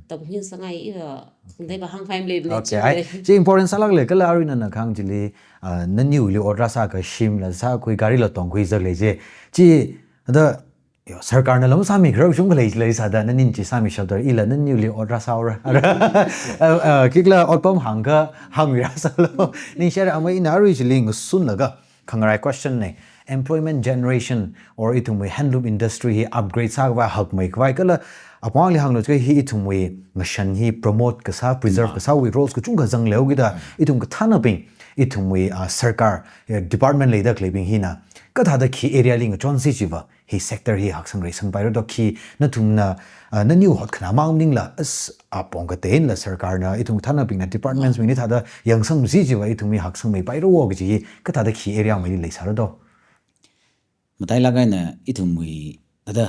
tamkhuingasakngai iva khangateiva hāngphai maleimana Okay, chi ai, le. Chi important sālākle kala arui nana kahāng chili, ah, naniwuili ot rāsākha shimla sākhui, garila tongkhuizak lei chi. Chithāda yo, sarkarnala masāmikharar kachungkha lei, leisāda, nanin chi sāmishapda, ila naniwuili ot rāsāhaora. Ara, uh, uh, khikhala otpam hāngkha, hāngmirāsālu. Ningshira, amei ina arui chili ngasunlaga, khangarai question nei. Employment generation or ithumwui handloom industry hi upgrade sākhavai, hakmeikhavai, kala apongli hānglu chiakha hi ithumwui ngashan hi promote kasā, preserve kasāwui roles kachungkha zanglu kida, ithum kathānabing, ithumwui, ah, sarkar, eh, department leida khaleibing hina kathāda khi area li ngachonsi chiva, hi sector hi haksang reisangpaira do, khi nathumna, ah, naniwui hotkhanā mang maningla, as, apong kateinla sarkarna, ithum kathānabingna, departments bingli thāda yangsangsi chiva ithumwui haksangmeipaira wo kaji hi kathāda khi area meili leisāra do. Matailāk eina ithumwui thāda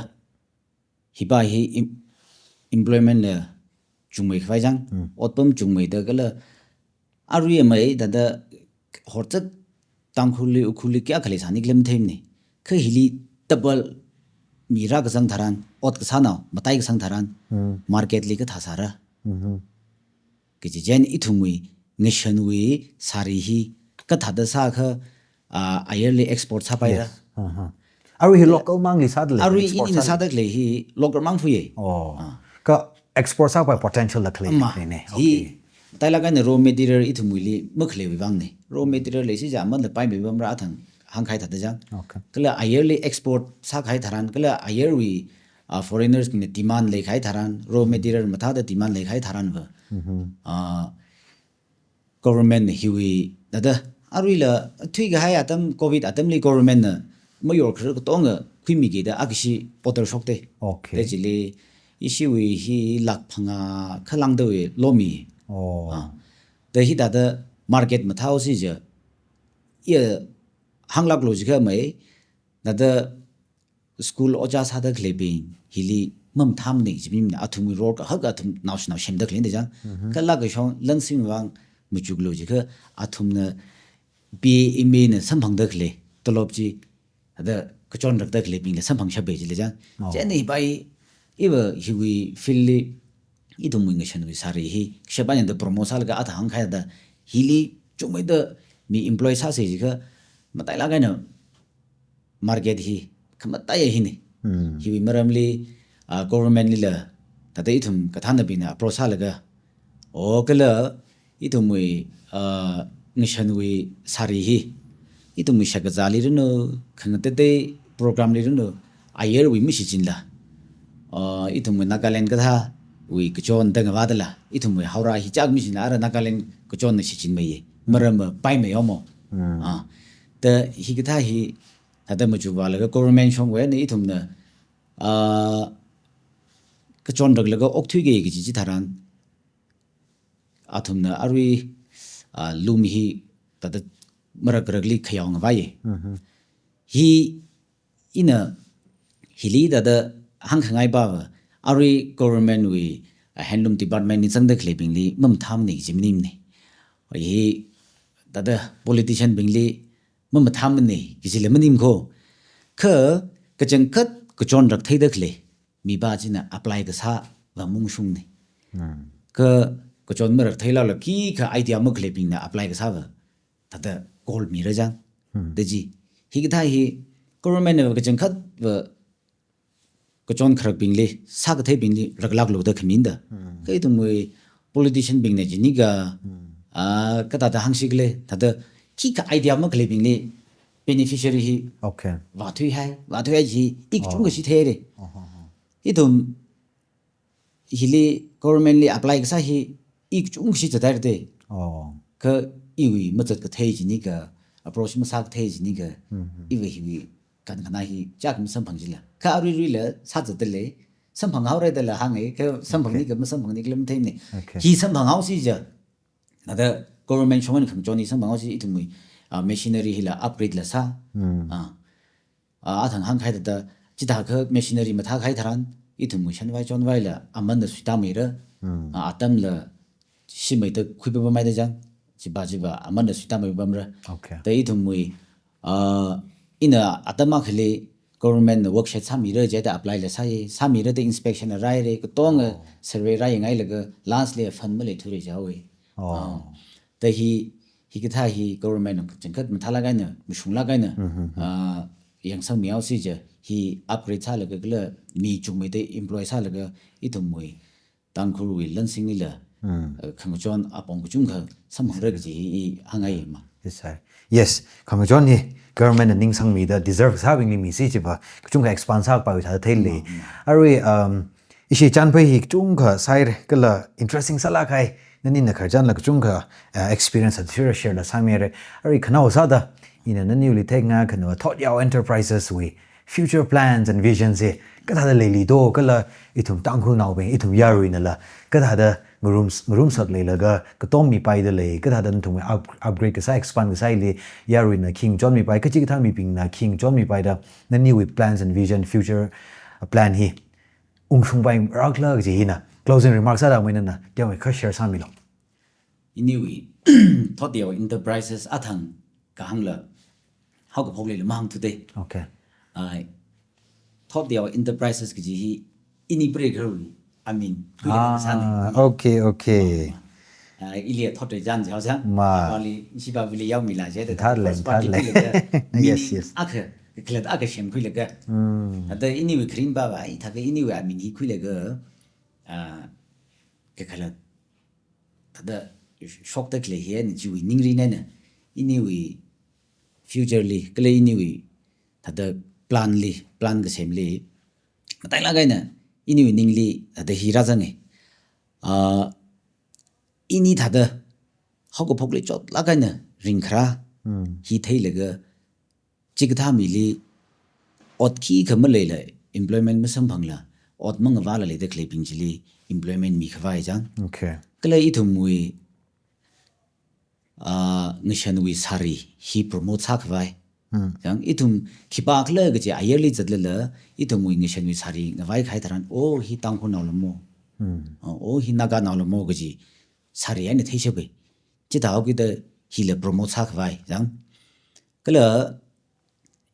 hipa hi em-, employment la chungmeikhavai chang, otpam chungmeida kala arui amei thāda horzak Tangkhulli, Ukhrulli kayākha leisāni khalem theimane. Kha hili double mi rākazang tharan, ot kasānao matai kasang tharan, market li kathā sāra. Kaji chieina ithumwui ngashanwui sari hi kathāda sākha, ah, ayarli export sāpaira. Yes. Aha. Arui hi local mangli sāda lei, arui export ini sāda sāda khalei hi local mang phuye. Oh. Ah. Kha export sāpai potential la khalei, ama, nei, nei. Hi, okay, tailāk eina raw material ithumwuili makhaleiwui vangna. Raw material leisi ja aman da paimei pamra athang hāngkahai thāda chang. Okay. Kala ayarli export sākahai tharan, kala ayarwui, ah, foreigners bingna demand leikahai tharan, raw material mathāda demand leikahai tharanva, ah, government hiwui thāda, aruila thuikahai atam, covid atamli government na mayorkharar katonga khuimiki da akhashi portal shokte. Okay. Thāda chili ishiwui hi lakh phangā khalangdawui lomi. Oh. Ah. Thāda hithāda market mathāhaosi ja, iya hānglāklu jiakha mei, thāda school ojā sāda khaleibing hili mamathāmane, chi maningmana, athumwui role kahak athum naoshinao semda khalei da chang. Mhm. Kala kashong langsing vang machuklu jiakha athumna B A, M A na samphangda khalei tolop chi, thāda kachonrakda khaleibingla samphangshappai jila chang. Oh. Chieina hipa hi, iva hiwui field li ithumwui ngashanwui sari hi kashap eina da promote sālaga athang hāngkahai thāda hili chungmeida mi employ sāsa jiakha matailāk eina market hi khamataiya hine. Hmm. Hiwui maramli, ah, government lila thāda ithum kathānabingna approach sālaga, o kala ithumwui, ah, ngashanwui sari hi ithumwui shakazāli ranu, khangateitei program li ranu, ayarwui mashichinla, ah, ithumwui Nagaland kathāwui kachon da ngavādala, ithumwui Howrah hi chak mashichinla, ara Nagaland kachonna shichinmeiye. Maram ma paimei haomo. Hmm. Ah, thāda hikathā hi thāda machukvālaga government shongwui eina ithumna, ah, kachonraklaga okthuiki kaji chitharan, athumna arui, ah, loom hi thāda marak rakli khayao ngavaiye. Mhm. Hi ina hili thāda hāngkhangai pava, arui government wui, ah, handloom department li zangda khaleibingli mamathāmane chi maningmane. Hi thāda politician bingli mamathāmane kajila maning kho. Kha kachangkhat kachonrak theida khalei mipā china apply kasāva maungshungne. Hmm. Kha kachon marak theilaga khikha idea makhaleibingna apply kasāva thāda call mira chang. Hmm. Thāda chi, hikathā hi government na kachangkhatva kachon kharakbingli, sākatheibingli raklāklu da khamin da. Hmm. Kha ithumwui politician bingna jinika, hmm, ah, kathāda hāngsi khala, thāda khikha idea makhaleibingli beneficiary hi, okay, vāthuihai, vāthuihai chi, i kachungkha, oh, shithei re. Oh, oh, oh. Ithum hili government li apply kasā hi, i kachungkha shithathei re te. Oh. Kha iwui mazat kathei jinika, approach masākathei jinika, mhm, iva hiwui kankhanā hi chak masamphang jila. Kha aruiruila sāzatda lei, samphanghaora dala hānge, kha samphangni, okay, ka masamphangni kala matheimane. Okay. Hi samphanghaosi ja, thāda government shongwui eina khangachon hi samphanghaosi ithumwui, ah, machinery hila upgrade la sā. Hmm. Ah. Ah, athang hāngkahai thāda, chithākha machinery mathākahai tharan, ithumwui shanvai chonvaila amanna suitāmeira, hmm, ah, atamla shimeida khuipapamhaida chang, chiva chiva amanna suitāmeipamra. Okay. Thāda ithumwui, ah, ina atam akhali government na workshed sāmira jida apply la sāye, sāmira da inspection rāhaire, katonga, oh, survey rāyangngailaga last li fund maleithure jihaowe. Oh. Ah. Thāda hi, hikathā hi government na kachangkhat mathālāk eina, mashunglāk eina, mhm, mhm, ah, yangsangmihaosi je, hi upgrade sālaga kala mi chungmeida employ sālaga ithumwui Tangkhulwui lansinglila, uh, khangachon apong kachungkha samphangra kaji hi i hāngngaima. Yes, sir. Yes, khangachon hi government na ningsangmida deserve sābingli misi chiva kachungkha expand sākhavai thāda theilei. Arui, um, ishi chānphei hi kachungkha sāhaira kala interesting sālāk kahai. Nanina khararchanla kachungkha, uh, experience athishurda share la sāmira. Arui khanao sāda ina naniwuili theingakhana thought yao enterprises wui future plans and visions hi kathāda leili do, kala ithum Tangkhulnaobing, ithum yaruinala kathāda ngarum, ngarumsak leilaga katommipaida lei, kathāda nathumwui up-, upgrade kasā, expand kasāli yaruina khi ngachonmipai, kachikathā mibingna khi ngachonmipaida naniwui plans and vision, future, uh, plan hi ungshungpairakhala kaji hina closing remarks sāda mai nana teomeikha share sāmilu. Iniwui Thotdeo Enterprises athang kahāngla haokaphokli la mahāngthuda. Okay. Ah, Thotdeo Enterprises kaji hi ini preigahar amin. Ah, okay, okay. Ah, ili thot rai jan jao jang. Ma. Pali, ishi pali yaomila je, the third line, first party third line. Khuilaga, yes, meaning yes. Akha, kakhalat akha semkhuilaga. Hmm. Thāda iniwui kharinpava, ai, thākha iniwui amin hi khuilaga, ah, kakhalat thāda shokda khalei hi eina chiwui ningrin eina iniwui future li, kala iniwui thāda plan li, plan kasemli, matailāk eina iniwui ningli thāda hi rāzanga. Ah, ini thāda haokaphokli chotlāk eina ringkhara, hmm, hi theilaga, chikathā mili ot khikha maleila, employment masamphangla, ot mangavāla leida khaleibing chili employment mikhavai jang. Okay. Kala ithumwui, ah, ngashanwui sari hi promote sākhavai. Hmm. Jang, ithum khipākhala kaji ayarli zatlala, ithumwui ngashanwui sari ngavai kahai tharan, oh, hi Tangkhulnao lamo. Hmm. Oh, oh, hi Naganao lamo kaji sari eina theishapai. Chithāhaokida hila promote sākhavai jang. Kala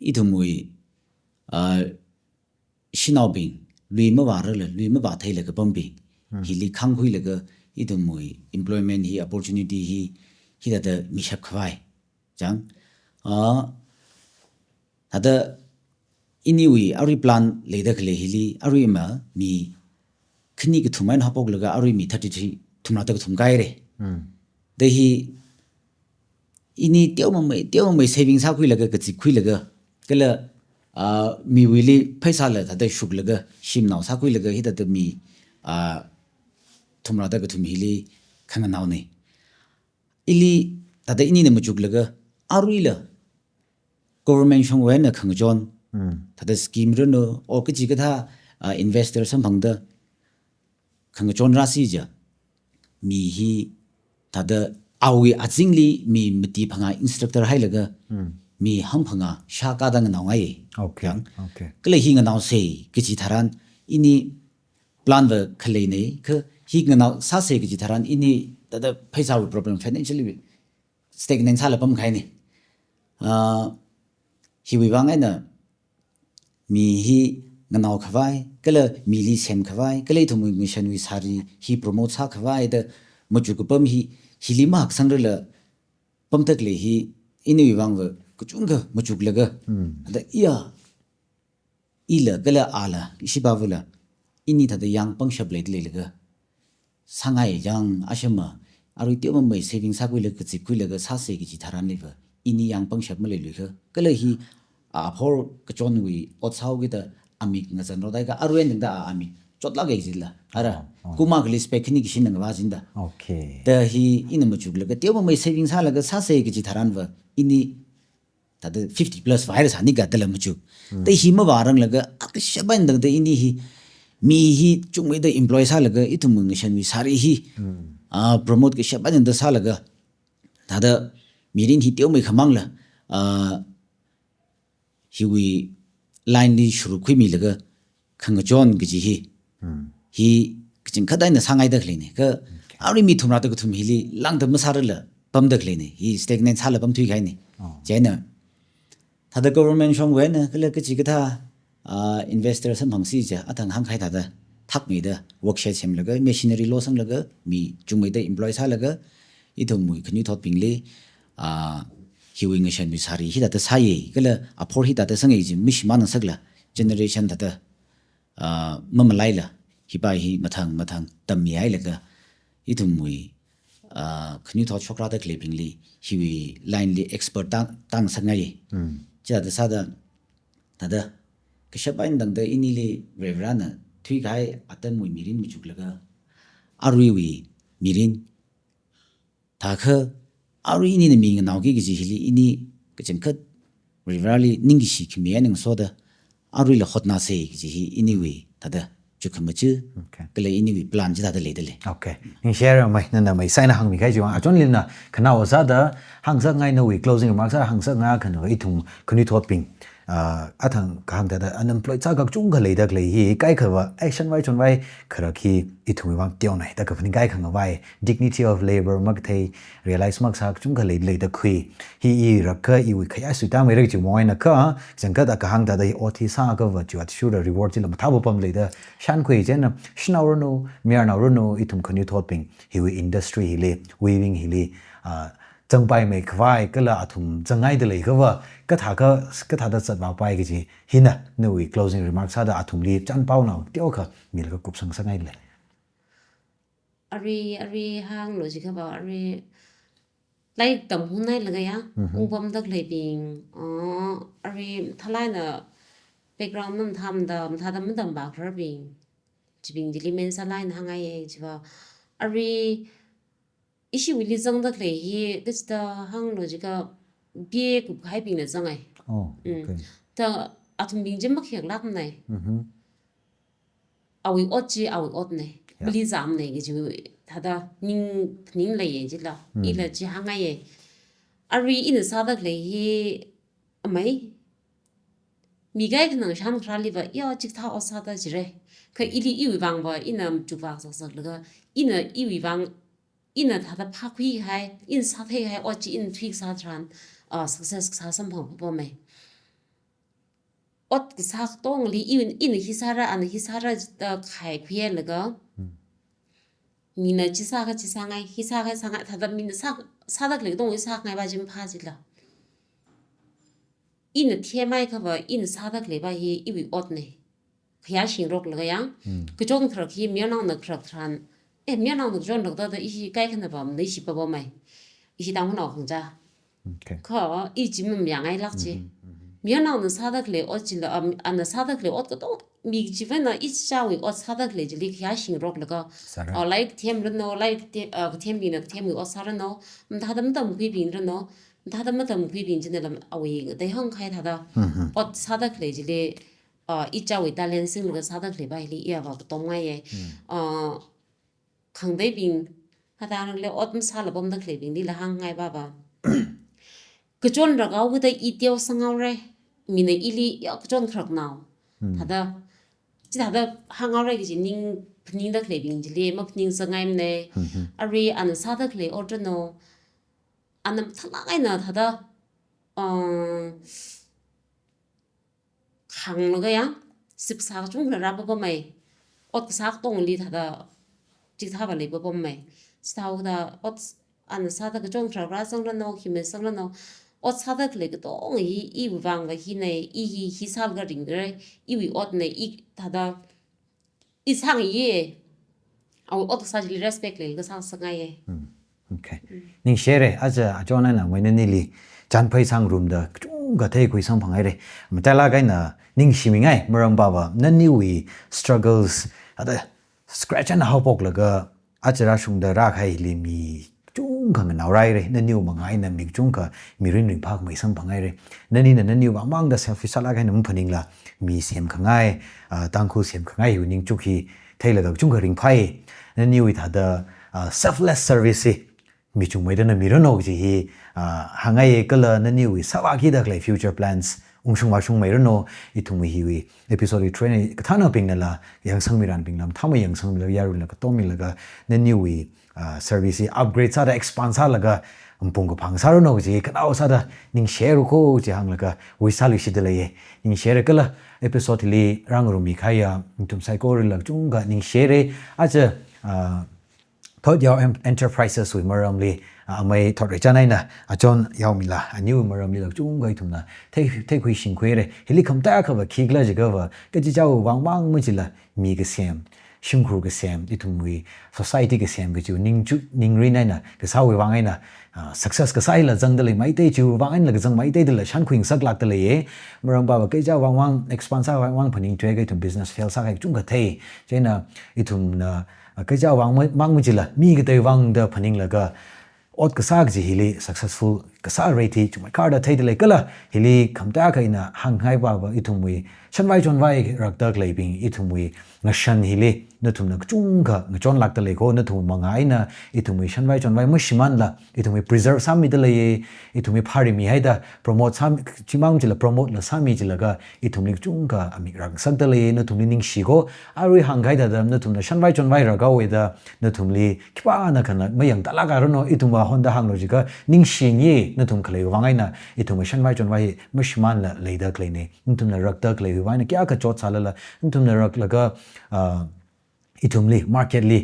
ithumwui, ah, shanaobing, lui mavārala, lui mavātheila kapambing, hmm, hili khāngkhuilaga ithumwui employment hi, opportunity hi, hithāda mishapkhavai jang. Ah, thāda iniwui arui plan leida khalei hili, arui ma mi khani kathum eina haophoklaga arui mi thirty-three, thumrāda kathum kāhaira. Hmm. Da hi ini teomamei, teomamei saving sākhuilaga, kazipkhuilaga, kala, ah, miwuili pheisāla thāda shuklaga, shimnao sākhuilaga, hithāda mi, ah, thumrāda kathum hili khanganaona. Ili thāda inina machuklaga, aruila government shongwui eina khangachon, hmm, thāda scheme ranu, or kachikathā, ah, investor samphangda khangachon rāsi ja, mi hi thāda awui azingli mi mati phangā instructor hailaga, hmm, mi hangphangā shākāda nganaongai. Okay, jang. Okay. Kala hi nganaosei kaji tharan, ini plan va khaleina, kha hi nganao sāsei kaji tharan, ini thāda pheisāwui problem, financially stagnant sāla pamkahaina. Ah, hiwui vang eina mi hi nganaokhavai, kala mili semkhavai, kala ithumwui ngashanwui sari hi promote sākhavai da machuk kapam hi, hili mahaksangrala pamda khalei hi, iniwui vangva kachungkha machuklaga. Hmm. Thāda iya, ila kala ala, ishi pavula, ini thāda yang pangshap leida leilaga sāngai jang, ashama, arui teomamei saving sākhuilaga, kazipkhuilaga sāsei kaji tharanliva, ini yang pangshap maleiluikha. Kala hi, ah, aphor kachonwui ot sāhaokida amik ngazanrot haikha, arui eina tangda, ah, amik chotlāk kahai jila. Ara, oh, oh, kum akhali spec khani kashinna ngavā jida. Okay. Da hi ina machuklaga teomamei saving sālaga sāsei kaji tharanva, ini thāda fifty plus vāhaira sāni ga dala machuk. Hmm. Da hi mavāranglaga, ah, kashap eina tangda ini hi, mi hi chungmeida employ sālaga, ithum ngashanwui sari hi, hmm, ah, promote kashap eina tangda sālaga, thāda mirin hi teomei khamangla, ah, hiwui line li shuruk khuimilaga khangachon kaji hi, hmm, hi kachangkhat eina sāngaida khaleina. Kha, okay, arui mi thumrāda kathum hili lāngda masārala pamda khaleina. Hi stagnant sāla pamthuikahaina. Oh. Chieina, thāda government shongwui eina kala kachikathā, ah, investor samphangsi ja, athang hāngkahai thāda thakmeida workshed semlaga, machinery losanglaga, mi chungmeida employ sālaga, ithumwui khanuithotbingli, ah, hiwui ngashanwui sari hithāda sāya, kala aphor hithāda sangya chi mishimān ngasakla, generation thāda, ah, mamalaila, hipa hi mathang mathang tammihailaga, ithumwui, ah, khanuithot shokrada khaleibingli, hiwui line li expert tāng, tāngasakngaiya. Mm. Chithāda sāda, thāda, kashap eina tangda inili Varivarana thuikahai atamwui mirin machuklaga, aruiwui mirin, thākha arui inina mi nganaoki kaji hili ini kachangkhat Varivarali ningkashi khami eina ngasoda aruila hotnāsa kaji hi iniwui thāda chukkhamaja, Okay. kala iniwui plan chithāda leidalei. Okay. Ningshi haira mai, nana mai sāhaina hāngmikahai chiwui vang. Achonlila khanao sāda hāngsakngai, nawui closing remarks sāda hāngsakngai, kha ithum khanuithotbing, ah, athang kahāng thāda unemployed sākha kachungkha leida khalei hi, kaikhava, ai, shanvai chonvai kharak hi ithumwui vang teonei, da kaphaning kaikhangavai, dignity of labor makathei, realize makasā kachungkha lei, leida khui. Hi irakha iwui khayā suitāmeira kaji mong einakha, kachangkhat kahāng thāda hi ot hi sākhava chiwui athishurda reward chila mathāpapam leida shānkhui chieina, shanao ranu, mayarnao ranu, ithum khanuithotbing, hiwui industry hili, weaving hili, ah, zangpaimeikhavai, kala athum zangngaida leikhava, kathākha, kathāda zatvāpai kaji, hina, nawui closing remarks sāda athumli chānpaonao teokha milaga kupsang sāngailei. Arui, arui hānglu jikhava, arui lairik tamhunhailaga ya, Mhm. ungpamda khaleibing, ah, arui thalaina background mathāmada, mathāda matamvā khararbing, chibing chili main sālaina hāngngaiya chiva. Arui ishiwuili zangda khalei hi, kachida hānglu jiakha B A kupkahaibingna zangai. Oh, Mm. okay. Thā athumbing chi makhayaklākmanei. Mhm. Awui ot chi awui otnei. Yeah. Mali zāmnei kaji thāda ning, ning leiya chila. Mm. Ila chi hāngngaiya. Arui ina sāda khalei hi amei. Mi kaikhana shānkharāliva, ya, chikathā ot sāda jira. Kha ili iwui vangva, ina machukvā zakzaklaga, ina iwui vang, ina thāda phākhuikahai, ina sātheikahai ot chi ina thuikasā tharan, ah, success kasā samphang papamei. Ot kasā katongli, ina, ina hi sāra, ana hi sāra, da khaikhuilaga, Hmm. mina chi sākha chi sāngai, hi sākha sāngai, thāda mina sā, sāda khalei katong hi sāngai va chi maphā chila. Ina themhaikhava, ina sāda khaleiva hi iwui otnei. Khayā shingroklaga yang, Hmm. kachon kharak hi mayarnaona kharak tharan, eh, mayarnaona kachon rakta da ishi kaikhanava manei, ishi papamei. Ishi Tangkhulnao khangachā. Okay. Kha, i chi mayangngailāk chi. Mhm, mhm. Mayarnaona sāda khalei ot chila, um, ana sāda khalei ot katong, mi chivana ichichāwui ot sāda khalei chili khayā shingroklaga, Sāra. ah, lairik kathemranu, lairik kathe-, ah, kathembingna kathemwui ot sāranu, mathāda matamkhuibing ranu, mathāda matamkhuibing china lam awui ngatei hāngkahai thāda, Mhm. ot sāda khalei chili, ah, ichichāwui talent singlaga sāda khaleiva hili iyava katomngaiya. Hmm. Ah, khangateibing, hathāngle ot masāla pamda khaleibinglila hāngngaiva va. Kachon rakhaokida i teosanghaora, mina ili ya kachon kharaknao. Hmm. Thāda, chithāda hānghaora kaji ning phaningda khaleibing chili maphaningsangaimanei. Mhm. Arui ana sāda khalei ot ranu, ana mathālāk eina thāda, ah, khanglaga yang, sipsā kachungkha rāpapamei, ot kasā katongli thāda, chikathāva leipapamei. Chithāhaoda ot ana sāda kachon kharak rāzangranu, hi masangranu, ot sāda khalei katong hi iwui vangva hinei, i hi, hi sālaga ringra, iwui otnei, i thāda, i sāngaiya. Awui ot kasā chili respect leilaga sāsangaiya. Hmm. Okay. Mm. Ningshi haira, aja achon eina mai nanili chānphai sāngarumda kachungkha theikhui samphanghaira. Matailāk eina ningshimingai, maramva va, naniwui struggles, ada scratch eina haophoklaga, aja rāshungda rākahaili mi kachungkha nganaorāhaira, naniwui manga eina mi kachungkha mirin ringphākhamei samphanghaira. Nanina naniwui vangmangda selfish sālāk eina maphaningla, mi semkhangai, ah, Tangkhul semkhangai hiwui ningchuk hi theilaga kachungkha ringphāi. Naniwui thāda, ah, selfless service hi michungmeida na miranu kaji hi, ah, hāngngaiya, kala naniwui sāvākida khalei future plans ungshung vāshungmeiranu, ithumwui hiwui episode hi train kathānabingnala, yangsangmiranbingla, mathāmei yangsangmilaga, yarunla katommilaga, naniwui, ah, service hi upgrade sāda expand sālaga, mpung kaphā sāranu kaji, khanao sāda ningshi haira ko kaji hānglaga, wish sāluishida leiya. Ningshi haira kala episode hili rāngarummikahaiya, nathum saikorala kachungkha ningshi haira, aja, ah, Thotyao Em-, Enterprises wui maramli, ah, amei Thotreichān eina, ah, John Yaomila, aniwui maramlila kachungkha ithumna thei, theikhui shingkhuire. Hili khamataiya khava khikhala jiakhava, kachichāwui vang mang machila mi kasem, shimkhur kasem, ithumwui society kasem kajiwui ningchuk, ningrin eina, kasāwui vang eina, ah, success kasā hila zangda leimeitei, chiwui vang einala kazangmeitei dala shankhui ngasaklākda leiye. Maram pava kachichā vang vang, expand sākhavai vang phaningthuiakha ithum business fail sākahai kachungkha thei. Chieina ithumna, ah, kachichā vang ma-, mang machila, mi katei vang da phaninglaga, ot kasā kaji hili successful kasā rate hi chungmeikharda theida lei kala, hili khamataiya kha ina hāngngai pava ithumwui shanvai chonvai rakda khaleibing, ithumwui ngashan hili nathumna kachungkha ngachonlākda lei kho, nathum mangā eina ithumwui shanvai chonvai mashimānla, ithumwui preserve sāmida leiye, ithumwui pharimi haida promote sāmi, chimang chila promote la sāmi jilaga, ithumli kachungkha amik rāngasakda leiye, nathumli ningshi kho, arui hāngkahai thāda nathumna shanvai chonvai rakhaowe da, nathumli khipāna khana mayangtalākaranu, ithumva honda hānglu jiakha ningshingi, nathum khalei vang eina, ithumwui shanvai chonvai hi mashimānla leida khaleine, nathumna rakda khaleiwui vang eina kayākha chot sālala, nathumna raklaga, ah, ithumli, market li,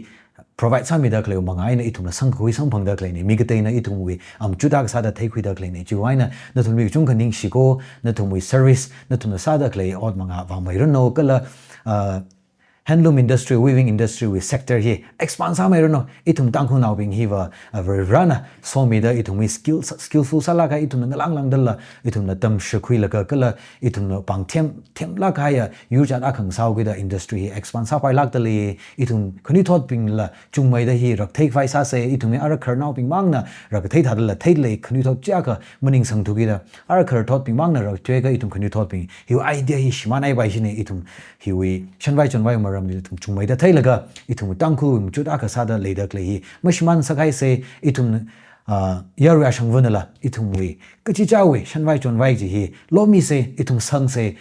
provide sāmida khaleiwui mangā eina ithumla sangkhui samphangda khaleine, mi kateina ithumwui amachut akha sāda theikhuida khaleine, chiwui vang eina nathumli kachungkha ningshi kho, nathumwui service, nathumna sāda khalei ot mangā vāmeiranu kala, ah, handloom industry, weaving industry wui sector hi expand sāmeiranu, ithum Tangkhulnaobing hiva, ah, Varivarana somida ithumwui skill, skillful sālākahai ithumna ngalang langdala, ithumna tamshikhuilaga kala, ithumna pāngthem, themlākahaiya, yurjat akha ngasāhaokida industry hi expand sāpailākda lei, ithum khanuithotbingla chungmeida hi raktheikhavai sāse, ithumwui arakhararnaobing mangna rakathei thādala theilei, khanuithot chiakha maningsangthukida, arakhararthotbing mangna rakthuiakha ithum khanuithotbing hiwui idea hi shimānhaipai shine, ithum hiwui shanvai chonvai maramli ithum chungmeida theilaga, ithum Tangkhul machut akha sāda leida khalei hi mashimān sākhaise, ithum, ah, yarui ashangvānala, ithumwui kachichāwui shanvai chonvai chi hi lomise, ithum sangse,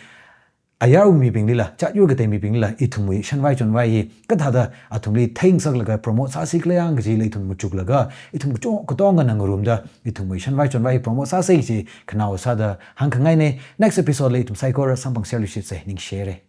ayarwui mibinglila, jāt yur katei mibinglila, ithumwui shanvai chonvai hi kathāda athumli theingasaklaga promote sāsi khala yang kajila ithum machuklaga, ithum kachon katongana ngarumda, ithumwui shanvai chonvai hi promote sāsi kaji khanao sāda hāngkhangaine. Next episode li ithum saikora samphangserluishitse, ningshire.